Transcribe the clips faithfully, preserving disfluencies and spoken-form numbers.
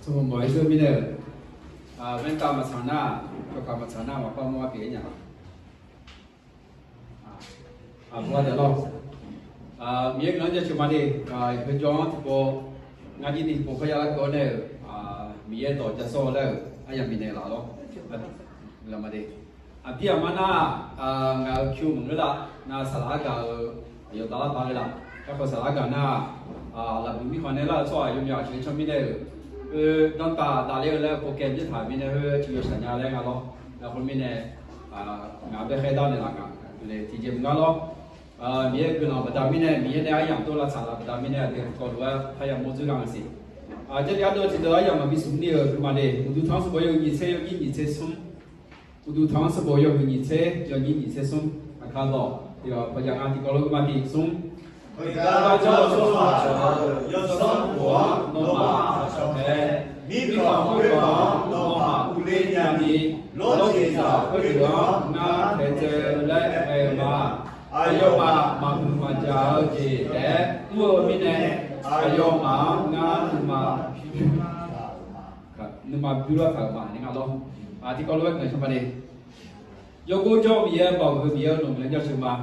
Tsawrmawq mawq-aer zeur mirnae-euq, vanrtav maqtsaq nar, yawkaq maqtsaq nar maqpar mawr-aer pyeuf-aer nya-a. Aqbur-a deuq lawr, Miqyaer guiqlanq jaceuq ma de. Heujawr-anr tiqpov, ngar jir ni tiqpov parya larkeuv-awr nae-euq, Miqyaer dawq ja sawr-eu laer-euq aryamq bifnaeq laf lawr. Aqdir aqma nar, ngaq-euq pyur maqngeur lar, nav saqlaq argaq-euq aqyawf taf lar paq ghae laf. Garkawv saqlaq argaq nar, laqbuiq mirkhanq nae lar-eu tsawrhaq yawmyaq aqcawq-aer can mirnae-euq, danrtav davler-eu laer pov kae byaer taq mirnae heu ciqyawq shaq nya laer nga lawr. Lafkhoer mirnae, ngaq bae khaer dar naeqlaf nga, tiqjeq maqnga lawr. Miqyaer guiqlanq baqda mirnae, Miqyaer nae aryamq dov lavtsaq laf baqda mirnae, aqdui tiqkawv lof-aer parya mawr dzoer lar nga siq. Jarlif ardeuv tiqdeuv aryamq maqbi smq ni-euq nuima de, uqduq tanq-anr sanqbof yawhuiq nyiq tser yawnyir nyiq tser smr. Uqduq tanq-anr sanqbof yawhuiq nyiq tser yawnyir nyiq tser smr. Aqkar dawq tiqghaq pawqjaq nga tiqkawv lof-aer maqbi smr. Heudeuq-anr jawr-eu tsawrhaq cawq-eu yawsanr khof-anr nawmaf taqcawq tae, mirkhanq khoerkhanq-anr nawmaf uvler nyani, lawrjeqzaq khoerdeuq-anr ngar taedzae-eu laer aer-eu ma. Aqyawfmaf maqmuiq maqjaq-eu jeq taef-aer mr-eu mirnae, aqyawfmaf-anr ngar nuima nuima bymr lar taq-euq ma ni nga lawr. Tiqkawv lof-aer guiqlanq shar ma de. Yawgor jawr-eu Miqyaer, Baoq heu Miqyaer-eu, nawq-anr jaceuq ma.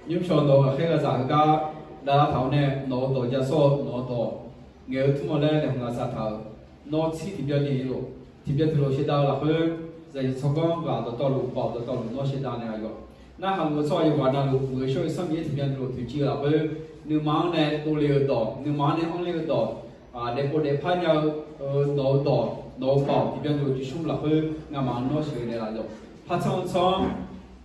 Nymrcawq nawq-euq ghaqkhaer ghaqzaq heugar davlar taq-awr nae, nawq-euq dawq ja sawr-eu, nawq-euq dawq ngaeq-eu tmr-awr laer laeqhmq lavsav taq-euq, nawr tsir tiqbyan ni lof, tiqbyan tiqlof shaevdav-eu lafkhoer, zaqsiq tsawrganr ghaq dawqtawvluf, baoq dawqtawvluf nawr shaevdav naeq aqyawf. Narhaq muiq-eu tsawrhaq yawqghaq navluf, muiq-eu shawr-eu Sanr Miqyaer tiqbyan tiqlof toeqciv-eu lafkhoer, nuima-anr nae dovle-eu dawq, nuima-anr nae anrler-eu dawq, daefpov daefpar nya-eu nawq-eu dawq, nawq-eu baoq tiqbyan tiqlof jirsmr lafkhoer, ngamaf-anr nawr sheuqnaeq laf yawq. Par tsanr-eu tsanr-anr,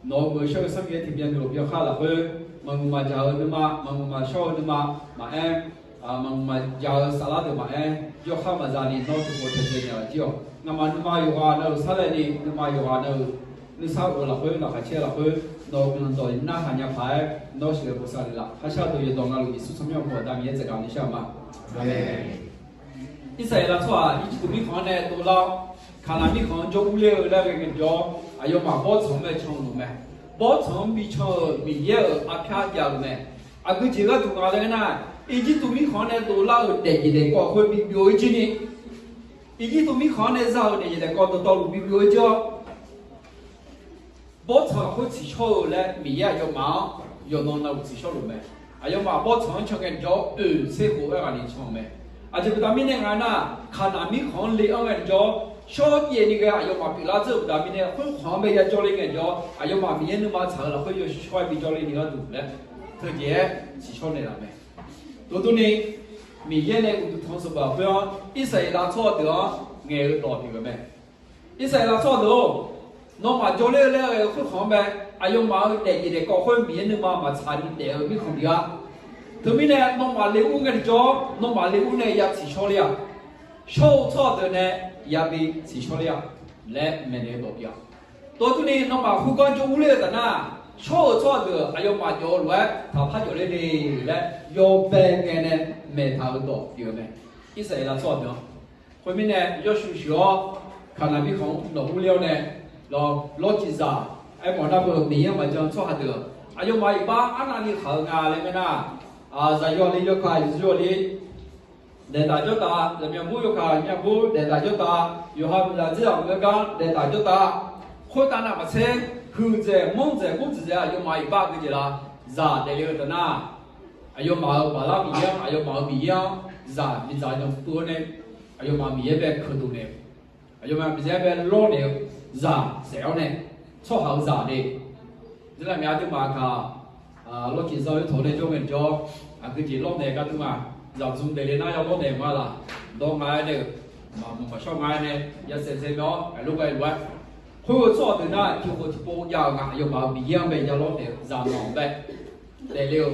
nawq-euq muiq-eu shawr-eu Sanr Miqyaer tiqbyan tiqlof byawkhar lafkhoer, maqmuiq maqjaq-eu nuima, maqmuiq maqshawr-eu nuima maqaer, maqmuiq maqjaq-eu saflar deuq maqaer, yawkhav maqza ni nawr tiqpov taedzae naeq laf jir-awq. Ngamaf nuima yawqghaq navluf sarlae ni, nuima yawqghaq navluf nuisar of-eu lafkhoer, laqkhaq caer-eu lafkhoer, nawq-euq guiqlanq dawq narhaq nya paq-aer nawr sheuqghae bosav le laf. Kharshar deuq yawqdawq navluf Yeqsur tsawrmyanr-eu mawq-eu da Miqyaer tsaevgaq ni shar-eu ma. Irsaqleqlav tsawrhaq Irjirtuv mirkhanq-anr nae dovlar-awr, Kaqnaq mirkhanq-anr jawr urler-eu laer ghae ngae jawr, aqyawfmaf bawrtsanq-anr mae can-eu luf mae. Bawrtsanq-anr bi can-euq Miqyaer-euq arpyar jav-euq mae. Aqgeujeq gharduq nga laer nar, Irjirtuv mirkhanq-anr nae dovlar-euq daefjeq daefkawv khoer bi byov-ir jir ni, Irjirtuv mirkhanq-anr nae za-euq daefjeq daefkawv dawqtawvluf bi byov-ir jir-awr, bawrtsanq lafkhoer tsiqshawr-eu laer Miqyaer aqyawfmaf-anr yawqnan navluf tsiqshawr luf mae. Aqyawfmaf bawrtsanq-anr can ngae jawr-awr, oeq tser khof-aer ghaq ni can-eu mae. Aqjeq baqda mirnae nga nar, Kaqnaq mirkhanq-anr le-anr ngae jawr-awr, shawrjaev ni ghae aqyawfmaf pyeuflar dzeur-euq baqda mirnae, khoerkhanq-anr bae ya jawrle ngae jawr-awr, aqyawfmaf Miqyaer nuima tsaq-eu lafkhoer yawshawr-aer bi jawrle ni gharduq laer, teujeq-aer tsiqshawr naeqlaf mae. Dawqdurni, Miqyaer nae uqduq tanq sanqbof lafkhoer-anr Irsaqleqlav tsawrhaq deuq-anr ngaeq-eu dawq pyeuf-eu mae. Irsaqleqlav tsawrhaq deuq-or, nawmaf jawrler-eu laer ghae-eu khoerkhanq-anr mae. Aqyawfmaf-euq daefjeq daefkawv khoer Miqyaer nuima maqtsaq ni daef-eu mirkhanq bif-a. Teumirnae nawmaf le ur ngae jawr-awr, nawmaf le ur nae ya tsiqshawr le-aq, shawr-eu tsawrhaq deuq nae yabi tsiqshawr le-a laer maeqnaeq-eu dawq pyeuf-a. Dawqdurni nawmaf khoergar jawr urler-eu taf nar, shawr-euq tsawrhaq deuq aqyawfmaf jawf-eu lof-aer taqpar jawf ler le laer yawbae ngae nae maeqtaq-eu dawq pyeuf-eu mae. Irsaqleqlav tsawrhaq deuq-anr Khoermirnae, Yawrshuq sheuq-awr, Kaqnaq mirkhanq-anr nawq urler-awr nae, lawr, lawrcif zaq, aermawf nar beu Miqyaer-anr maqjan tsawrhaq deuq, aqyawfmaf iqbax arnavni khaq-eu nga laer ngeur nar, zaqyo le yawkaq, yawzeu le, daeqtaf jawrtaf, zaqmyawf bur yawkaq, myavbur daeqtaf jawrtaf, yawqha miqzaq dzer-aq maqngeur gar daeqtaf jawrtaf, khoertav navmaqtser, huiqdzaeq manrdzaeq gordzaeq dzaeq aqyawfmaf iqbax geujeq la, zaq daefle-eu taf nar, aqyawfmaf-euq baqlar Miqyaer-anr, aqyawfmaf-euq Miqyaer-anr zaq bidzaq jan puiv-awr nae, aqyawfmaf Miqyaer bae keuqdov naeq-eu, aqyawfmaf Miqyaer bae lawrnaeq-eu zaq saef-awr nae, tsawrhaq-eu zaq le. Dzeurlaf myav aqduimaf kaq, lawrcif zaq-eu tawq nae jawr ngae jawr, aqgeujeq lawrnaeq gar dur ma. Zaqdzmq daefle nar ya lawrnaeq ma laq, dawr nga-aer nae-euq maqmuiq maqshawr nga-aer nae, ya saef saef-awr aqlof ghae lof-aer, khoer-eu tsawrhaq deuq nar tiqkhof tiqpov jav-eu nga. Aqyawfmaf-euq Miqyaer-anr bae ya lawr naeq-eu zaqnanq bae daefle-eu,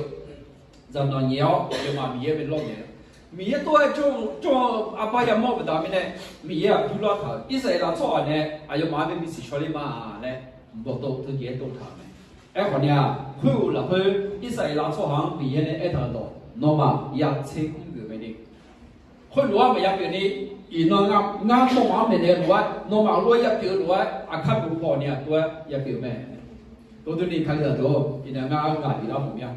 zaqnanq nyaef-awr aqyawfmaf Miqyaer bae lawr naeq-eu, Miqyaer tov-aer jawr-eu arbar yamawr-eu baqda mirnae, Miqyaer-aq durlar taq-euq Irsaqleqlav tsawrhaq nae aqyawfmaf-anr bae bisiq shawr ler ma laer bawqtov teujeq-aer dov taq-euq mae. Aerkhawf ni-aq, khoer-euq lafkhoer Irsaqleqlav tsawrhaq-anr Miqyaer nae aertaq-euq dawq, nawmaf ya tser mr geuf mae ni. Khoerlof-aer maqya pyeuf ni, iqnan ngar nawmaf-anr maeqnaeq lof-aer, nawmaf lof-aer ya pyeuf-eu lof-aer, aqkar buf paw ni-aq tov-aer ya pyeuf mae. Dovdur ni Kalizaq deuq-or, iqnan ngar ghaq biflar mawf mir-a.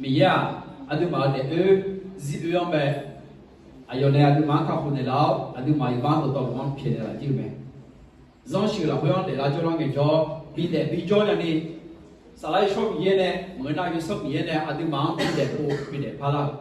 Miqyaer-aq, aqduimaf-euq daef oer zir oer-anr bae, aqyawf nae aqduimaf-anr kakhof naeqlaf-awr, aqduimaf iqbax dawqtawvluf-anr pyaeqnaeq laf jir-eu mae. Zanrshif lafkhoer-anr daeflar jawrlar ngaejawr, bidaef bijawr nya ni, Saflar Yawshawr Miqyaer nae maqngeur nar, Yawsanr Miqyaer nae aqduimaf-anr bidaef pov bidaef parlar-euq,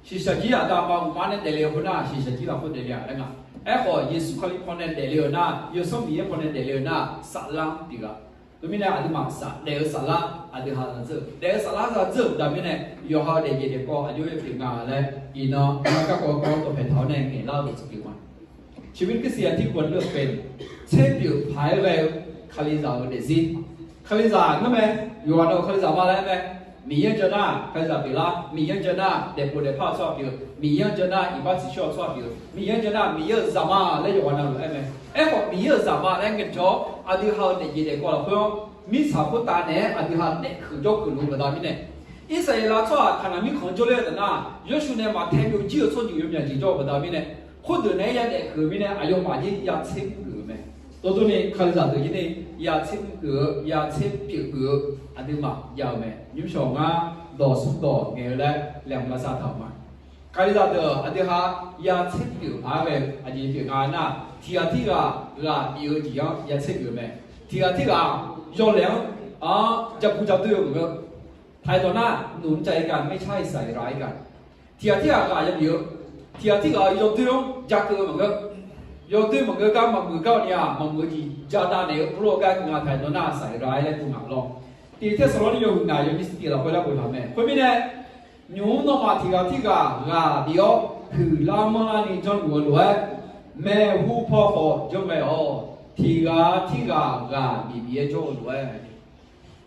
shiqshaq jir aqda aqma uqma nae daefle-eu khoernar, shiqshaq jir lafkhoer daefle-a laer nga. Aerkhawf, Yeqsur Kali pawnae daefle-euq nar, Yawsanr Miqyaer pawnae daefle-euq nar, saflar-anr pyeuf-a. Teumirnae aqduimaf saf daef-eu saflar aqdui ha zaqdzeur-euq, daef-eu saflar zaqdzeur-euq baqda mirnae, yawqha-eu daefjeq daefkawv aqjox-aer pyeuf nga laer, iqnan ngar garkawv kawv dawqpaeq taq-awr nae ngaeqlar-eu dawq tsawrkeuv ma. ชีวิตคริสเตียนที่ควรเลือกเป็น tser pyeuf paq-aer ghae-eu Kalizaq-euq daefzir. Kalizaq ngeur mae, yawqghaq navluf Kalizaq ma laer aer mae. Miqyaer-anr jan nar Kalizaq pyeuflar, Miqyaer-anr jan nar daefpov daefpar-eu tsawrhaq pyeuf-eu, Miqyaer-anr jan nar iqbax tsiqshawr-eu tsawrhaq pyeuf-eu, Miqyaer-anr jan nar Miqyaer-euq zaqma laer yawqghaq navluf aer mae. Aerkhawf, Miqyaer-euq zaqma laer ngaejawr, aqdui ha-eu daefjeq daefkawv lafkhoer-anr mirtsaq khoertav naeq-aer aqdui ha daefkeuq jawrkeuq luf-eu baqda mirnae, Irsaqleqlav tsawrhaq Kaqnaq mirkhanq-anr jawrler-eu taf nar, Yawshuif nae maqtae byov jir-euq tsawrjeuq yawmyaq jeq jawr-eu baqda mirnae, khoerdeuq naeq-aer ya daefkeuq-eu mirnae aqyawfmaf jir ya tser mr geuf-euq mae. Dovdur ni Kalizaq deuq jir ni ya tser mr geuf-eu, ya tser pyeuf geuf-eu aqduimaf jav-eu mae. Nymrshawq ngar dawq smr dawq ngaeq-eu laer laeqhmq lavsav taq-euq ma. Kalizaq deuq aqdui ha ya tser pyeuf paq-aer ghae-eu aqjeq pyeuf nga nar, tiq ghaq tirghaq ghaq bif-eu jeq-anr ya tser geuf-eu mae. Tiq ghaq tirghaq yawlaeq-anr jabu jadoer-eu maqngeur. Taq-iq dawq nar, หนุนใจกัน ไม่ใช่ใส่ร้ายกัน. Tiq ghaq tirghaq ghaq yabif-eu, tiq ghaq tirghaq yawdoer-anr jakeuv-eu maqngeur. Yawdoer maqngeur gar maqmuiq gar-awq ni-aq, maqmuiq-eu jeq jadav naeq-eu urlor-eu gar nga. Taq-iq dawq nar, ใส่ร้าย laer dur ngaq lawr. Tiq Tersaqlorni yawhuiq ngaq yawnyir tser tiq lafkhoer larbof taq mae. Khoermirnae, nymq-mr nawmaf tiq ghaq tirghaq ghaq bif-awr huiqlar manrlar ni janrluf-eu lof-aer, maeqhu paw khawf janrghae-awq. Tiq ghaq tirghaq ghaq bif bif-aer jawr-eu lof-aer,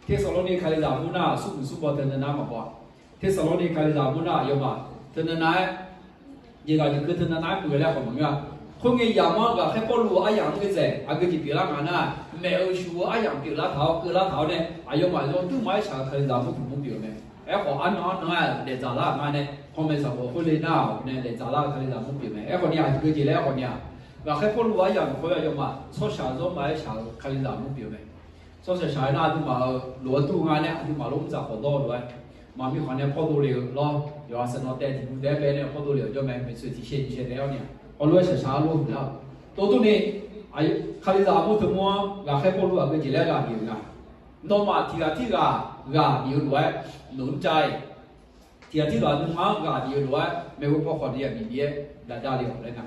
Tersaqlorni Kalizaq mur nar smrmuiq smrbaw teunav nar maqbaw-a. Tersaqlorni Kalizaq mur nar aqyawfmaf teunav nav-aer, jeqghaq jeqkeuv teunav nav-aer puq ghae laer khawf maqngeur-a. Khoerngae yamq-anr ghaqkhaer Pawrluv-eu aryamq-anr ghae dzaeq aqgeu jeq pyeuflar nga nar, maeq-eu shuq-eu aryamq pyeuflar taq-awr keuvlar taq-awr nae, aqyawfmaf yawduq ma-aer shaq-eu Kalizaq mur taq mur pyeuf-eu mae. Aerkhawf, arnan arnan-aer daefdzaq lar-euq nga nae, panmaeq saqbof khoer le nar-awq nae daefdzaq lar-eu Kalizaq mur pyeuf mae. Aerkhawf ni aqgeu jeq laer aerkhawf ni-aq, ghaqkhaer Pawrluv-eu aryamq khoer aqyawfmaf tsawrshaq zawr ma-aer shaq-eu Kalizaq mur pyeuf mae. Tsawrshaq shaq-aer nar aqduimaf-euq lof-aer dur nga nae aqduimaf lof mr dzaq khawf dawr-eu lof-aer, maqmir khawf nae pawrdov le-eu lawr. Yawqha sanqnawv taev tiqbuv taef-aer bae nae pawrdov le-euq jawr mae. Maeqtsoeq tiqshae nyiqshae taef-awr ni-aq, hawlof-aer shaqshaq-aer lof huiq lar-awq. Dovdur ni, Kalizaq mur teu mur-anr ghaqkhaer Pawrluv aqgeu jeq laer ghaq bif-eu nga. Nawmaf tiq ghaq tirghaq ghaq bif-eu lof-aer, หนุนใจ tiq ghaq tirghaq nuima-anr ghaq bif-eu lof-aer maeqhu paw khawf ni yabif bif-aer daqda le-awq laer nga.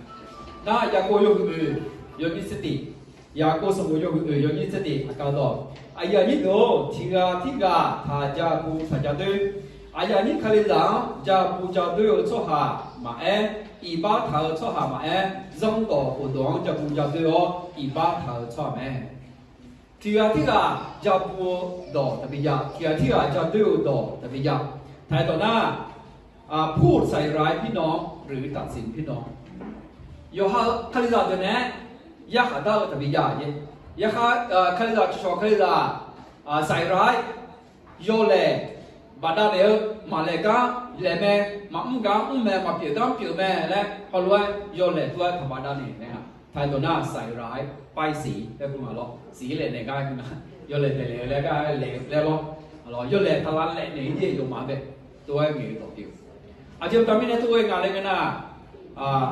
Nar Yaqkov yawhuiq oeq yawnyir tser tiq, Yaqkov sanqbof yawhuiq oeq yawnyir tser tiq aqkar dawq, aqyuif aqnyir deuq-or, tiq ghaq tirghaq taq ja bu taq ja doer. Aqyuif aqnyir Kalizaq-anr ja bu ja doer-eu tsawrhaq maqaer, iqbax taq-eu tsawrhaq maqaer, zanrdawq khofdawq-anr ja bu ja doer-awr iqbax taq-eu tsawrhaq mae. Tiq ghaq tirghaq ja bu-eu dawq taqbi ja, tiq ghaq tirghaq ja doer-eu dawq taqbi ja. Taq-aer dawq nar, ผู้ใส่ร้ายพี่น้อง หรือตัดสินพี่น้อง yawqha-eu Kalizaq deuq nae-aer yarkhaq dar-eu taqbi ja-a. Yawqha Kalizaq cawqcawq Kalizaq ใส่ร้าย yawlaeq bafdav naeq-eu, maqlaeq gar laeq mae, maqmr gar mr mae, maqpyeuf gar pyeuf mae laer hawlof-aer yawlaeq dur-aer taq bafdav naeq nae-a. Taq-aer dawq nar, ใส่ร้าย ป้ายสี laer kur nga lawr. Siq laeq naeq gar nga, yawlaeq taeq laeq-eu laer gar laeq laer lawr. Yawlaeq taq lavlaeq naeq-ir jeq yawmaf bae tov-aer ngaeq-eu dawq pyeuf. Aqjeq baqda mirnae tov-aer nga laer ngeur nar,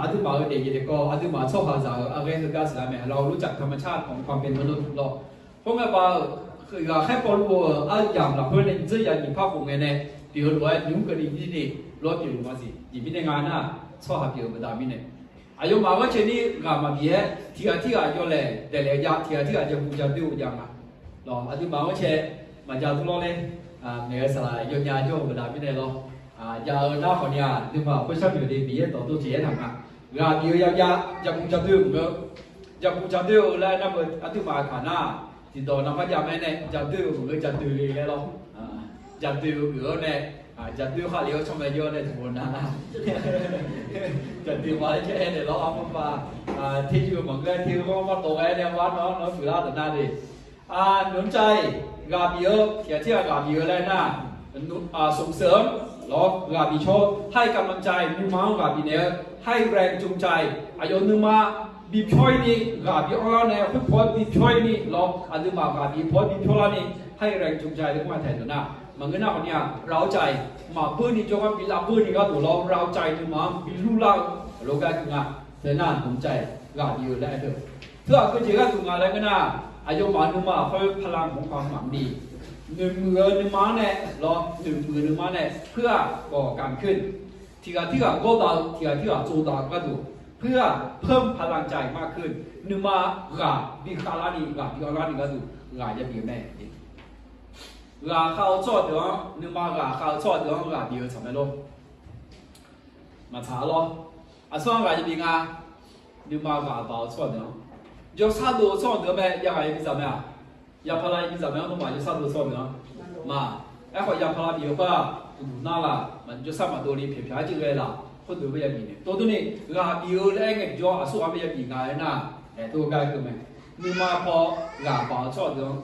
aqduimaf-euq daefjeq daefkawv, aqduimaf tsawrhaqzaq-euq arghaer heugar siqlar mae. เรารู้จักธรรมชาติของความเป็นมนุษย์ lawr. Khoerngae baq-euq ghaqkhaer Pawrluv-euq aryamq lafkhoer nae dzeur ya nyiq par khof ngae nae pyeuf-eu lof-aer nymq-mr keuvni jir ni lof-aer pyeufluf ma siq. Jeq mirnae nga nar, tsawrhaq pyeuf-eu baqda mirnae, aqyawfmaf ghanrcae ni ghaq maqbif-aer tiq ghaq tirghaq yawlaeq daeqlaeq ja, tiq ghaq tirghaq ja bu ja doer-eu ja nga. Lawr, aqduimaf ghanrcae maqja dur lawr ler. Ngaeq-eu saqlaq yawnya jawr-eu baqda mirnae lawr, ja-eu nar khawf ni-aq, nuima khoershar pyeuf ni Miqyaer dawqdov jeq-aer taq nga. Ghaq bif-eu yabyav, jaqbuq jaqdoer-eu maqngeur. Jaqbuq jaqdoer-eu laer nar-eu aqduimaf aqkaq nar, tiqdawq navpar jav mae nae jaqdoer-eu maqngeur, jaqdoer le laer lawr. Jaqdoer-eu geuf-awr nae, jaqdoer khar le-awr tsawrmyav jawr nae tiqpov nav nar, jaqdoer ma laer jav-aer naeq lawr, armawr ma, teryuiv-eu maqngeur, teryuiv-anr maqtov ghae nae ma nawr nawr pyeuflar deuq nar de. Nmqmr cav-iq ghaq bif-eu, tiqghaq tirghaq ghaq bif-eu laer nar, ส่งเสริม lawr, ghaq bif caw, ให้กำลังใจ nuima-anr ghaq bifnaeq-eu, ให้แรงจูงใจ aqyawf nuima bipyawr-ir ni ghaq bi anrlar nae khoerpaw-aer bipyawr-ir ni lawr, aqduimaf ghaq bif paw-aer bipyawr lar ni, ให้แรงจูงใจ laer mr-a taeq deuq nar, maqngeur nar khawf-ni-aq เราใจ maqbeur ni jawrgar bi lavbeur ni gharduq lawr, เราใจ nuima-anr bi lurlar-eu lof gar keuv nga. Teu nar nmqmr cav-iq ghaq bif-eu laer aer-eu, teughaq keuv jeq gharduq nga laer ngeur nar, aqyawfmaf nuima khoer พลังของความหวังดี noeqmuiq-eu nuima-anr nae lawr, noeqmuiq-eu nuima-anr nae เพื่อก่อการขึ้น tiqghaq tirghaq gawrdav-eu, tiqghaq tirghaq tsovdav-eu gharduq, เพื่อเพิ่มพลังใจมากขึ้น nuima ghaq bi khavlar ni, ghaq bi anrlar ni gharduq ghaq yabif-eu mae. Ghaq khav-eu tsawrhaq deuq-anr, nuima ghaq khav-eu tsawrhaq deuq-anr ghaq bif-eu tsaq mae lor. Maqtsaq-a lor. Aqsur-anr ghaq yabif nga. Nuima ghaq baq-eu tsawrhaq deuq-anr, jawrsar dov-eu tsawrhaq deuq-anr mae, yaghaq yabif dzaq mae-aq. Yapala yabif dzaq mae-anr, nuima jawrsar dov-eu tsawrhaq deuq-anr ma. Aerkhawf yapala bif-eu khoer-aq, uqduq nar laf, jawrsar maqdov ni pyaeq pyaq-aer jir ghae laf, khoerdeuq-anr yabif naeq. Tov durni, ghaq bif-eu laer aer ngae tiqjawr aqsur ghaq-anr bae yabif nga aernar, aer tov gar keuv mae. Nuima paw ghaq baq-eu tsawrhaq deuq-anr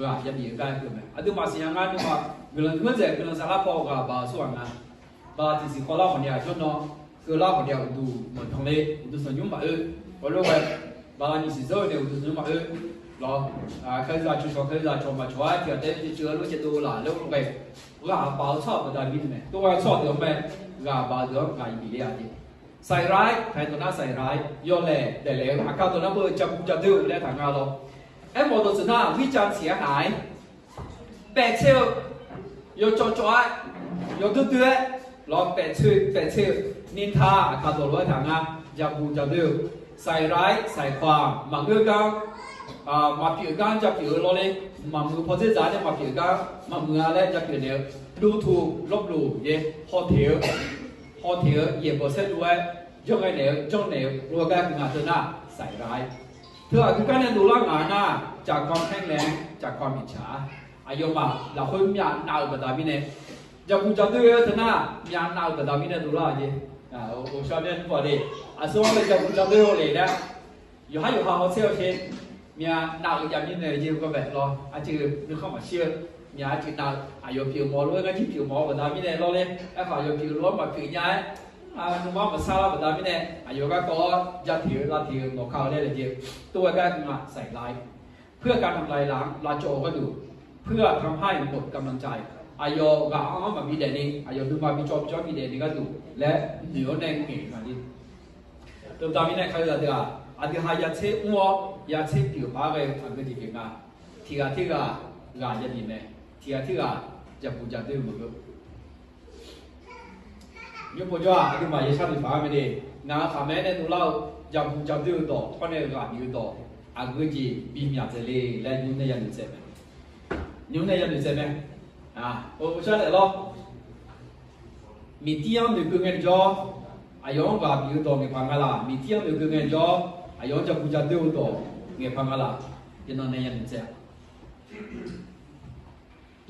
ghaq yabif-eu gar keuv mae. Aqduimaf siqnya ngar nuima guiqlanq nuirdzaq guiqlanq saflar paw ghaq baq-eu tsawrhaq nga. Bala tiqsiq khawvlar khawf ni-aq jawrnan, keuvlar khawf ni-aq uqduq maqtanq le, uqduq sanqnymr maqoe. Hawlof ghae, bala nyiq siq dzeur-eu nae uqduq sanqnymr maqoe. Lawr, kalizaq cawqcawq kalizaq cawq maqcawq-aer tiqghaq taef-aer ceuv-eu lof caevdov laf laer ghae, ghaq baq-eu tsawrhaq baqda mirnae mae. Tov ghae tsawrhaq deuq-anr mae, ghaq baq-eu deuq-anr ghaq yabif le-a jeq. Saqlaq-aer taqdawq nar saqlaq-aer yawlaeq daeqlaeq-eu aqkar dawq nar beu-eu jaqbuq jaqdoer-eu laer taq nga lawr. Aermawf dawq tsuif nar วิจารณ์เสียหาย paeftser-eu, yawcawv cawv-aer, yawdoer doer-aer, lawr paeftser paeftser-eu, นินทา aqkar dawq lof-aer taq nga, jaqbuq jaqdoer-eu, saqlaq-aer saqlaq-aq maqngeur gar, maqpyeuf gar japyeuf-eu lawrler, maqmuiq pawdzer dzaq nae maqpyeuf gar maqmuiq-a laer japyeuf naeq-eu, ดูถูก ลบหลู่ jeq, hawteq-eu, hawteq-eu yaeqbawq saerlu-aer janrghae naeq-eu janrnaeq-eu lof-aer gar keuv nga teu nar saqlaq-aer. Teu aqgeu gar nae dovlar ngaq-a nar, จากความแห้งแล้ง จากความอิจฉา aqyawfmaf lafkhoer myavnav-euq baqda mirnae, jaqbuq jaqdoer-eu teu nar myavnav-euq baqda mirnae dovlar-a jeq. Ghawqshaq myav nymr bawq le, aqsur-anr bae jaqbuq jaqdoer-eu le laer, yawqhar yawqha hawtser hawsher myavnav-euq jav mirnae jeq garbae lawr, aqjeq nuikhanr maqshir-eu, myaq aqjeq nav-eu aqyawf pyeuf mawf lof-aer ngar jir pyeuf mawf-eu baqda mirnae lawrler, aerkhawf aqyawf pyeuf lof-aer maqpyeuf nya-aer, nuima maqsar lar baqda mirnae aqyawf garkawv-awr jataeq-eu lavtaeq-eu nawqka-eu laer laejae-eu, tov-aer gar keuv nga saqlaq-aer. เพื่อการทำลายล้าง lavcawv-eu gharduq, เพื่อทำให้หมดกำลังใจ aqyawf ghaq-anr maqbi daef ni, aqyawf nuima bi cawv bi cawv-aer bi daef ni gharduq laer noeq-awr nae ngaeq nga le. Teubaqda mirnae kalizaq deuq-aq, aqdui ha yatser mr-awr yatser pyeuf paq-aer ghae-eu aqgeu jeq pyeuf nga. Tiqghaq tirghaq ghaq yabif mae, tiqghaq tirghaq jaqbuq jaqdoer-eu maqngeur. Nymr povjawr-aq aqduimaf yashar bif paq-aer mae de. Ngaq-euq khaqmae-aer nae dovlar-eu jaqbuq jaqdoer-eu dawq hawr nae ghaq bif-eu dawq aqgeu jeq bimyaq dzaeq le laer nymr nae yanoeq dzaeq mae. Nymr nae yanoeq dzaeq mae. Ghawqshaq naeq lawr, miqtir-anr noeqkeuv ngae jawr, aqyawf-anr ghaq bif-eu dawq ngaeqpaq nga laq? Miqtir-anr noeqkeuv ngae jawr, aqyawf-anr jaqbuq jaqdoer-eu dawq ngaeqpaq nga laq? Yawqnan nae yanoeq dzaeq-a.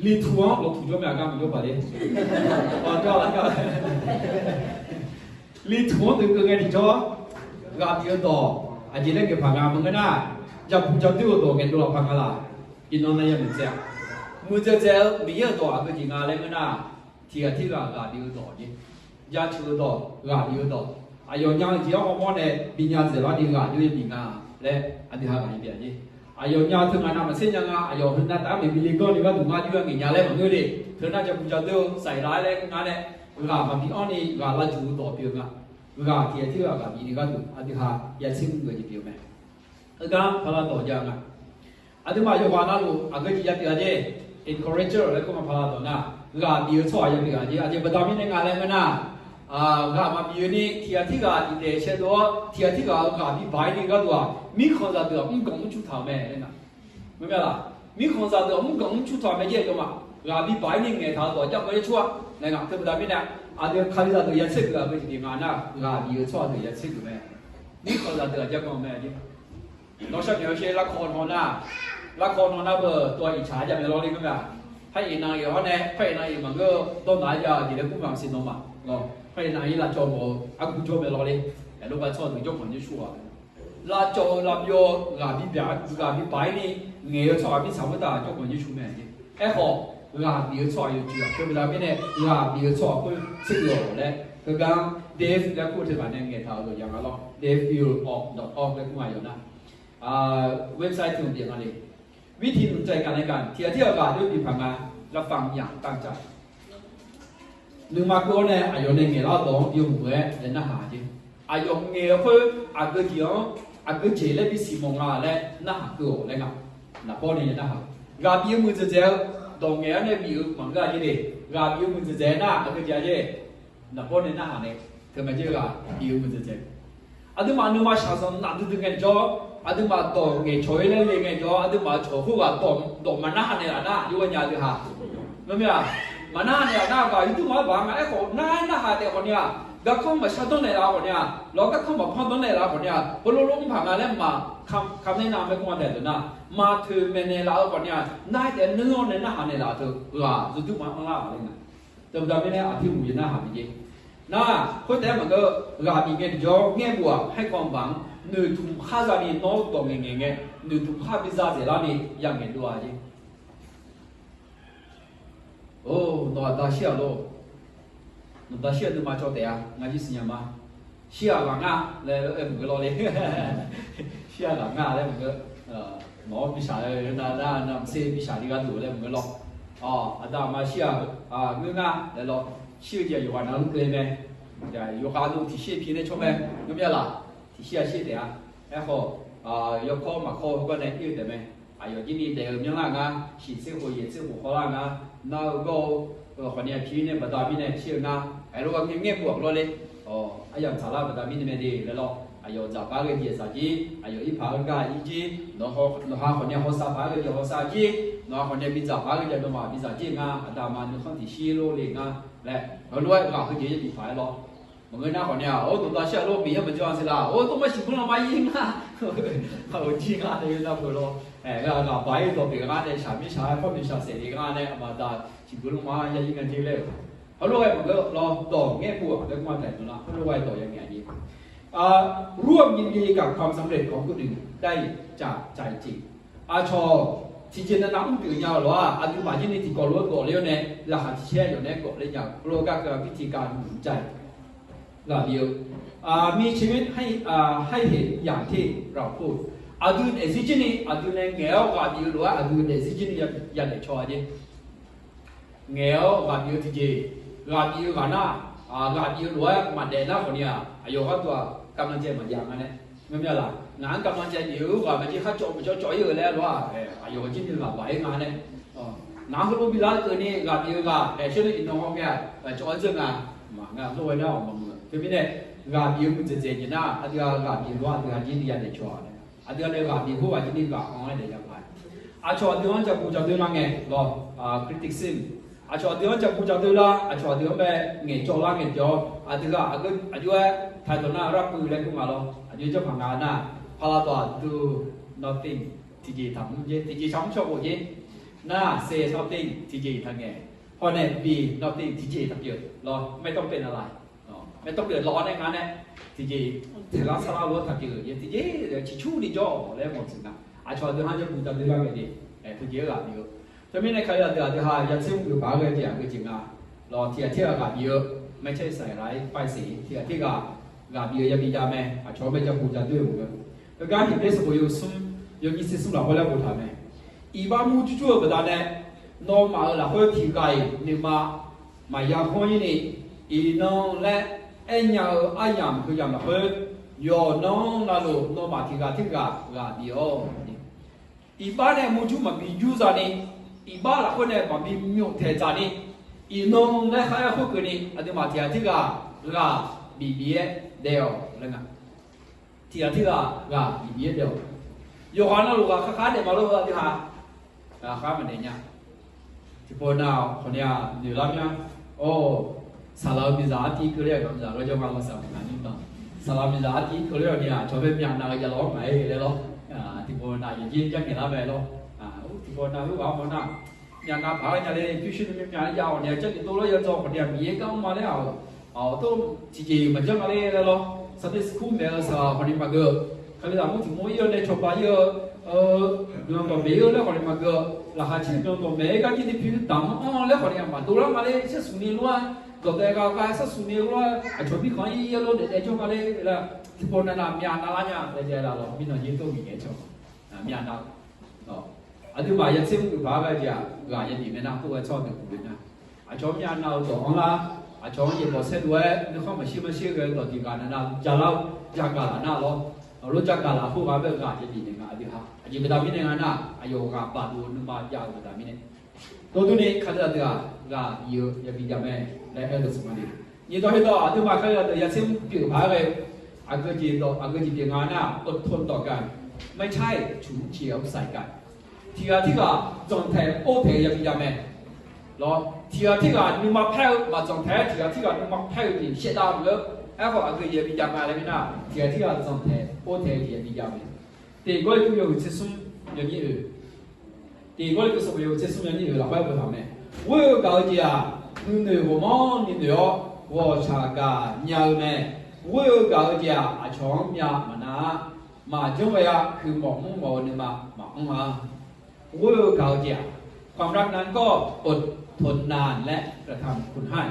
Liqtuq-anr lawqtuq jawr mae, aqgar maqjawr paq le. Liqtuq-anr noeqkeuv ngae tiqjawr, ghaq bif-eu dawq aqjeq laer ngaeqpaq nga maqngeur nar, jaqbuq jaqdoer-eu dawq ngaeqdov lafpaq nga laq? Iqnan nae yanoeq dzaeq-a. Muiqdzaeq dzaeq-eu Miqyaer-euq dawq aqgeu jeq nga laer ngeur nar, tiqghaq tirghaq ghaq bif-eu dawq jeq, jaceuq-eu dawq, ghaq bif-eu dawq, aqyawf nya-eu jeq-anr hawmawr nae binya dzaeqlar ni ghaq jov-aer bif nga laer aqdui ha ghaq yabif-a jeq. Aqyawf nya teu ngaq navmaqtser nya nga, aqyawf heu navtaf-anr maeqbi le ganr ni gharduq ngar jov-aer ngaeq nya laer maqngeur de. Teu nar jaqbuq jaqdoer-eu saqlaq-aer laer ngeur nga nae, ghaq maqbi anr ni ghaq lavjuq-eu dawq pyeuf nga. Ghaq tiqghaq tirghaq ghaq bif ni gharduq aqdui ha yatser mr-eu jeq pyeuf-eu mae. Heugar paqlav dawq jav nga. Aqduimaf yawqghaq navluf aqgeu jeq jav pyeuf-a jeq. Encourager laer kur ma paqlav dawq nar, ghaq bif-eu tsawrhaq jav pyeuf-a jeq. Aqjeq baqda mirnae nga laer ngeur nar, ghaq maqbif-eu ni tiqghaq tirghaq tiqdaef shaevdov-awr tiqghaq tirghaq-eu ghaq bibaq-ir ni gharduq-aq, mirkhanqzaq deuq-aq mrganq mrcur taq-euq mae laer nga. Mirkhanqzaq deuq-aq mrganq mrcur taq-euq mae jeq yawma, ghaq bibaq-ir ni ngaeqtaq-eu dawq jar mawr-aer cur-a laer nga. Teubaqda mirnae Aqdui Kalizaq deuq ya tser geuf-aq, beu tiqdeuq nga nar, ghaq bif-eu tsawrhaq deuq ya tser geuf mae. Mirkhanq zaqdeuq-aq, jargan mae. Nawr sharnoeq-awr sher, larkawv nan nar, larkawv nan nar beu tov-a iqcaq-a jav mae lawrle ngeur mae-aq. Par iqnan iq hawr nae, par iqnan iq maqngeur-eu dawrnaq-aer jav-eu jeq laer kur maqsiq nan ma. Par iqnan ir lavcawv mawf-eu argu jawr mae lawrle. Aqloqpav tsawrhaq deuq jawrkhanq nymrshuq-aq, lavcawv-eu lavbyov-eu ghaq bi byaq, ghaq bi paq-ir ni ngaeq-eu tsawrhaq mirtsaq khoertav jawrkhanq nymrshuq mae. Aerkhawf, ghaq bif-eu tsawrhaq yawqjeq-aq, teubaqda mirnae ghaq bif-eu tsawrhaq khoer tser geuf-awq laer, heugar Dave laer kur-eu teubaqda nae ngaeqtaq-euq yawqya nga lawr. Dave Hill of dot org laer kur nga yawq nar, website teu bif nga le. วิธีหนุนใจกันและกัน tiqghaq tirghaq ghaq doer bif paq nga, รับฟังอย่างตั้งใจ. Nuima keuv-awr nae aqyawf nae ngaeqlar-eu dawq-anr yawmuiq-aer nae narhaq jeq. Aqyawf ngaeq-eu khoer aqgeu jeq-anr aqgeu jeq laer bisiq mawf nga laer narhaq keuv-awq laer nga. Naqbawr ni narhaq, ghaq bif-eu muiqdzaeq dzaeq-eu dawq ngaeq-awr nae bif-eu maqngeur-a jeq le. Ghaq bif-eu muiqdzaeq dzaeq nar aqgeu jeq-a jeq. Naqbawr nae narhaq nae, teumae jeq ghaq bif-eu muiqdzaeq dzaeq. Aqduimaf nuima shaqzanq nafdui dui ngaejawr, aqduimaf dawq ngaeqcawq-ir laer le ngaejawr, aqduimaf-euq cawq khoerghaq dawq maqnarhaq naeqlaf nar, yawqghaq nya dui ha. Ngar mir-aq, maqnarhaq naeqlaf nar ghaq yawduq maqbaq nga. Aerkhawf nar narhaq taef khawf ni-aq, garkanr maqshar danr naeqlaf khawf ni-aq, lawr garkanr maqpanr danr naeqlaf khawf ni-aq, heulof lof mr paq nga laer maq kamq nae nar mae kur nga taef deuq nar, maqtoeq maeqnaeq laf-eu khawf ni-aq, nar-aer taef nuir-awr nae narhaq naeqlaf teu ghaq yawduq maqanr lar-aq laer nga. Teubaqda mirnae aqtirmuiq yawnar haq bif jeq. Nar, khoertaef-aer maqngeur, ghaq bif ngae tiqjawr ngaerbof-aq, haerkawv baq-anr noeqtmq khar zani nawr dawq ngaeqngaeq ngae, noeqtmq khar bi za dzaeqlar ni yangaeq dov-a jeq. Or, nawq aqda shir-aq lor. Nawq aqda shir-aq nuima cawv taef-a, ngar jir siqnya ma. Shir-aq ghaq nga laer aer maqngeur lawr le. Shir-aq ghaq nga laer maqngeur. Nawq-awr bishaq-eu nar, navmaqtser bishaq ni gharduq laer maqngeur lawr. Aqda aqma shir-aq ngeur nga laer lawr. Shir-eu jeq yawqghaq navluf keuvle mae. Yawqghaq navluf tiqshir pi nae cawr mae. Ngar mir-a laq, tiqshir-aq shir taef-a. Aerkhawf, yawkawr maqkawr-eu garnae ir-eu taef mae. Aqyawf jir ni daef-eu myanrlar ngar, shiq tser khof yaeq tser khof hawlar ngar, nar-eu gawr-eu khawf ni-aq pi nae baqda mirnae shir-eu ngar, aerlof-aer ngaer ngaer buf-aq lawr le. Aryamq tsaqlar baqda mirnae mae de laer lawr. Aqyawf dzaqpar ghae jeq dzaq jir, aqyawf irpaq-aer gar ir jir, nawq ha khawf ni hawsav paq-aer ghae jeq hawsav jir, nawq ha khawf ni bidzaq paq-aer ghae jeq nawmaf bidzaq jir ngar, aqda aqma nuikhanr tiqshir lor le ngar laer, heulof-aer ghaq heujeq yaer bif paq-aer lawr. Maqngeur nar khawf ni-aq, or, nawq aqda shir-aq lor, Miqyaer maqjawr-a siq laq, or, dawrmar shiqbuir lanma ir ngar, aqjeq nga nae yawnar peuq lawr. Aer, ghaq baq-ir dawq pyeuf ngar nae shaqmir shaq-aer pawr noeqshaq saef le ngar nae, aqma aqda shiqbuir lanma ya ir nga jeq laer-euq. Heulof-aer maqngeur lawr, dawq ngaer buf-aq laer kur-a taef dawq nar, heulof-aer dawq ya ngaeq-a jeq. ร่วมยินดีกับความสำเร็จของคนอื่นได้จากใจจริง Aqcawq tiqjeq navnav mr pyeuf nya-euq lof-aq, aqduimaf jir ni tiqkawv lof-aer gawf ler-awr nae, laqkhaq tiqcaer yawf nae-aer gawf ler nya-euq lof-aer gar keuv-a bit tiqkawv nmr jae. Ghaq bif-eu, มีชีวิตให้ ให้เห็นอย่างที่เราพูด Aqdui daefzir jir ni aqdui nae ngaeq-awr ghaq bif-eu lof-aer aqdui daefzir jir ni yadaef caw-a jeq. Ngaeq-awr ghaq bif-eu tiqjeq, ghaq bif-eu ghaq nar, ghaq bif-eu lof-aer maqdaef nar khawf ni-aq, aqyawf gharduq-aq กำลังใจ maqjav nga nae. Ngar mir-a laq, ngaq-anr กำลังใจ bif-eu ghaq maqjir khar cawv maqcawv cawv-ir-euq laer lof-aq, aqyawf jir ni ghaq baq-ir nga nae. Ngaq heulof bi lar keuv ni ghaq bif-eu ghaq daefshawr nae iqnan haw ngae-aq, cawv-aer dzeur nga. Maqnga lor-aer nar-awq maqmuiq-a. Teumirnae, ghaq bif-eu muiqdzaeq dzaeq jeq nar, aqdui-aq ghaq bif lof-aer aqdui-aq jir ni yadaef caw-a. Aqdui-aq nae ghaq bif khoerghaq jir ni ghaq anr-aer daef ya paq. Aqcawq aqdui-anr jabu jadoer lar ngae lawr, criticism. Aqcawq aqdui-anr jabu jadoer lar, aqcawq aqdui-anr bae ngaeqcawv lar ngaeqcawv-awr, aqdui ghaq aqjox-aer taqdawq nar-aq รับมือ laer kur nga lawr. Aqjox-aer janrpaq nga nar, paqlaqdawq aqdui nothing tiqjeq taqmr jer, tiqjeq taqmr caw khof jer. Nar say nothing tiqjeq taqngaeq. Hawr nae be nothing tiqjeq taqpyeuf lawr, ไม่ต้องเป็นอะไร ไม่ต้องเดือดร้อน nae nga nae, tiqjeq taeqlar sarlar lof-aer taqpyeuf-eu jeq tiqjeq ciqcurni jawr-awq laer mawq tsuif nga. Aqcawq aqdui-anr jabu jadoer lar ngae jeq, teujeq-aer ghaq bif-eu. Teumirnae Kali aqdui aqdui ha ya tser mr geuf paq-aer ghae jeq aqgeu jeq nga lawr. Tiqghaq tirghaq ghaq bif-eu, ไม่ใช่ใส่ร้ายป้ายสี tiqghaq tirghaq ghaq bif-eu yabi jav mae. Aqcawq-anr bae jabu jadoer-eu maqngeur. Heugar Heqbyaer sanqbof yawhuiq smr, yawnyir tser smr lafkhoer laer boftaq mae. Iqbax murjur jur-eu baqdanae, nawmaf-euq lafkhoer tiqghaq-iq nuima maqya hawr-ir ni, iqnan laer aernya-eu aryamq heuyamq lafkhoer, yawqnan navluf nawmaf tiqghaq tirghaq ghaq bif-awq. Iqbax nae murjur maqbi jur zani, iqbax lafkhoer nae maqbi myof taeq dzaq ni, iqnan laer khar-aer khoerkeuvni aqduimaf tiqghaq tirghaq ghaq bif bif-aer daef-awq laer nga. Tiqghaq tirghaq ghaq bif bif-aer daef-awq. Yawqghaq navluf ghaq khar khar daef maqlor-eu aqdui ha, ghaq khar maqdaef nya. Tiqpov nav khawf ni-aq noeq lar mya. Or, Saqlaq-eu miqzaq artiv keuvler-aq, miqzaq gharjawr ma lawr saqlaq miqzaq artiv keuvler-awq ni-aq, aqcawq bae myavnav-eu jav lawr maqaer-eu laer lawr. Tiqpawf nav yawqjeq jarngaeq lar mae lawr. Tiqpawf nav khoerghaq-anr mawrnar, myavnav paq-aer nya le, pyurshuir nuimyav myavnav jav-awq ni-a, jarlif dovlar yadzawr khawf ni-aq, Miqyaer gar mr ma laer-aq, aqawq tov tiqjeq-iq maqjanr nga le laer lawr. Sunday school maeq-eu saqlaq khawf ni maqgeu, Kalizaq mawr tiq mawr ir-eu nae cawba ir-eu, guiqlanq dawqmaeq ir-eu laer khawf ni maqgeu, laqkhaq caer guiqlanq dawqmaeq-aer gar jir ni pyur daq-anr anr laer khawf ni-aq maqdov lar nga le, sher smq ni lof-aer dawqdaef gha gha sher smq ni lof-aer aqcawq mirkhanq-anr ir-ir lof daef daef jawr nga le laer, tiqpawf nav nav myavnav lar nya laer jav-aer la lawr. Mirnan jir dov Miqyaer cawq myavnav-eu Aqduimaf yatsir mr geuf paq-aer ghae jeq-aq, ghaq yabi mae nar, khoerghae tsawrhaq deuq puq le nar, aqcawq-anr myavnav-eu dawq anr lar, aqcawq-anr yaeqbawq saerdov-aer nuikhanr maqshir maqshir ghae-eu dawq tiq ghaq nav nav ja lar-eu, ja gaq laf nar lawr. Aqlof ja gaq laf khoerghaq bae ghaq yabi naeq nga aqdui ha. Aqjeq baqda mirnae nga nar, aqyawf ghaq bafdov-eu nuima jav-eu baqda mirnae. Dawrdurni Kalizaq deuq-aq, ghaq bif-eu yabi jav mae laer aer-eu smq ma le. Nyiq dawq heudawq aqduimaf Kalizaq deuq yatsir mr pyeuf paq-aer ghae, aqgeu jeq dawq, aqgeu jeq pyeuf nga nar, อดทนต่อกัน ไม่ใช่สูญเสียโอกาสกัน. Tiq ghaq tirghaq dzanqtaeq ortaeq-eu yabi jav mae. Lawr, tiq ghaq tirghaq nuima paer-eu maqdzanqtaeq-aer, tiq ghaq tirghaq nuima paer-eu jeq shaevdav maqngeur. Aerkhawf aqgeu jeq yabi jav nga laer mirnar, tiq ghaq tirghaq dzanqtaeq ortaeq-eu jeq yabi jav mae. Tiq Gawrliqtu yawhuiq tser smr yawnyir oeq, Tiq Gawrliqtu sanqbof yawhuiq tser smr yawnyir oeq lafkhoer boftaq mae. Ghoer-eu gaq-eu jeq-aq, nuinoeq ghawqmanrni noeq-awr, ghawqshaq gaq nya-eu mae. Ghoer-eu gaq-eu jeq-aq, aqcawq-anr myav maqnav-a. Maqjanr ghae-a. Huiqmawf mrmawf-eu nuima maqanr-a. Ghoer-eu gaq-eu jeq-aq, ความรักนั้นก็อดทนนาน และกระทำคุณให้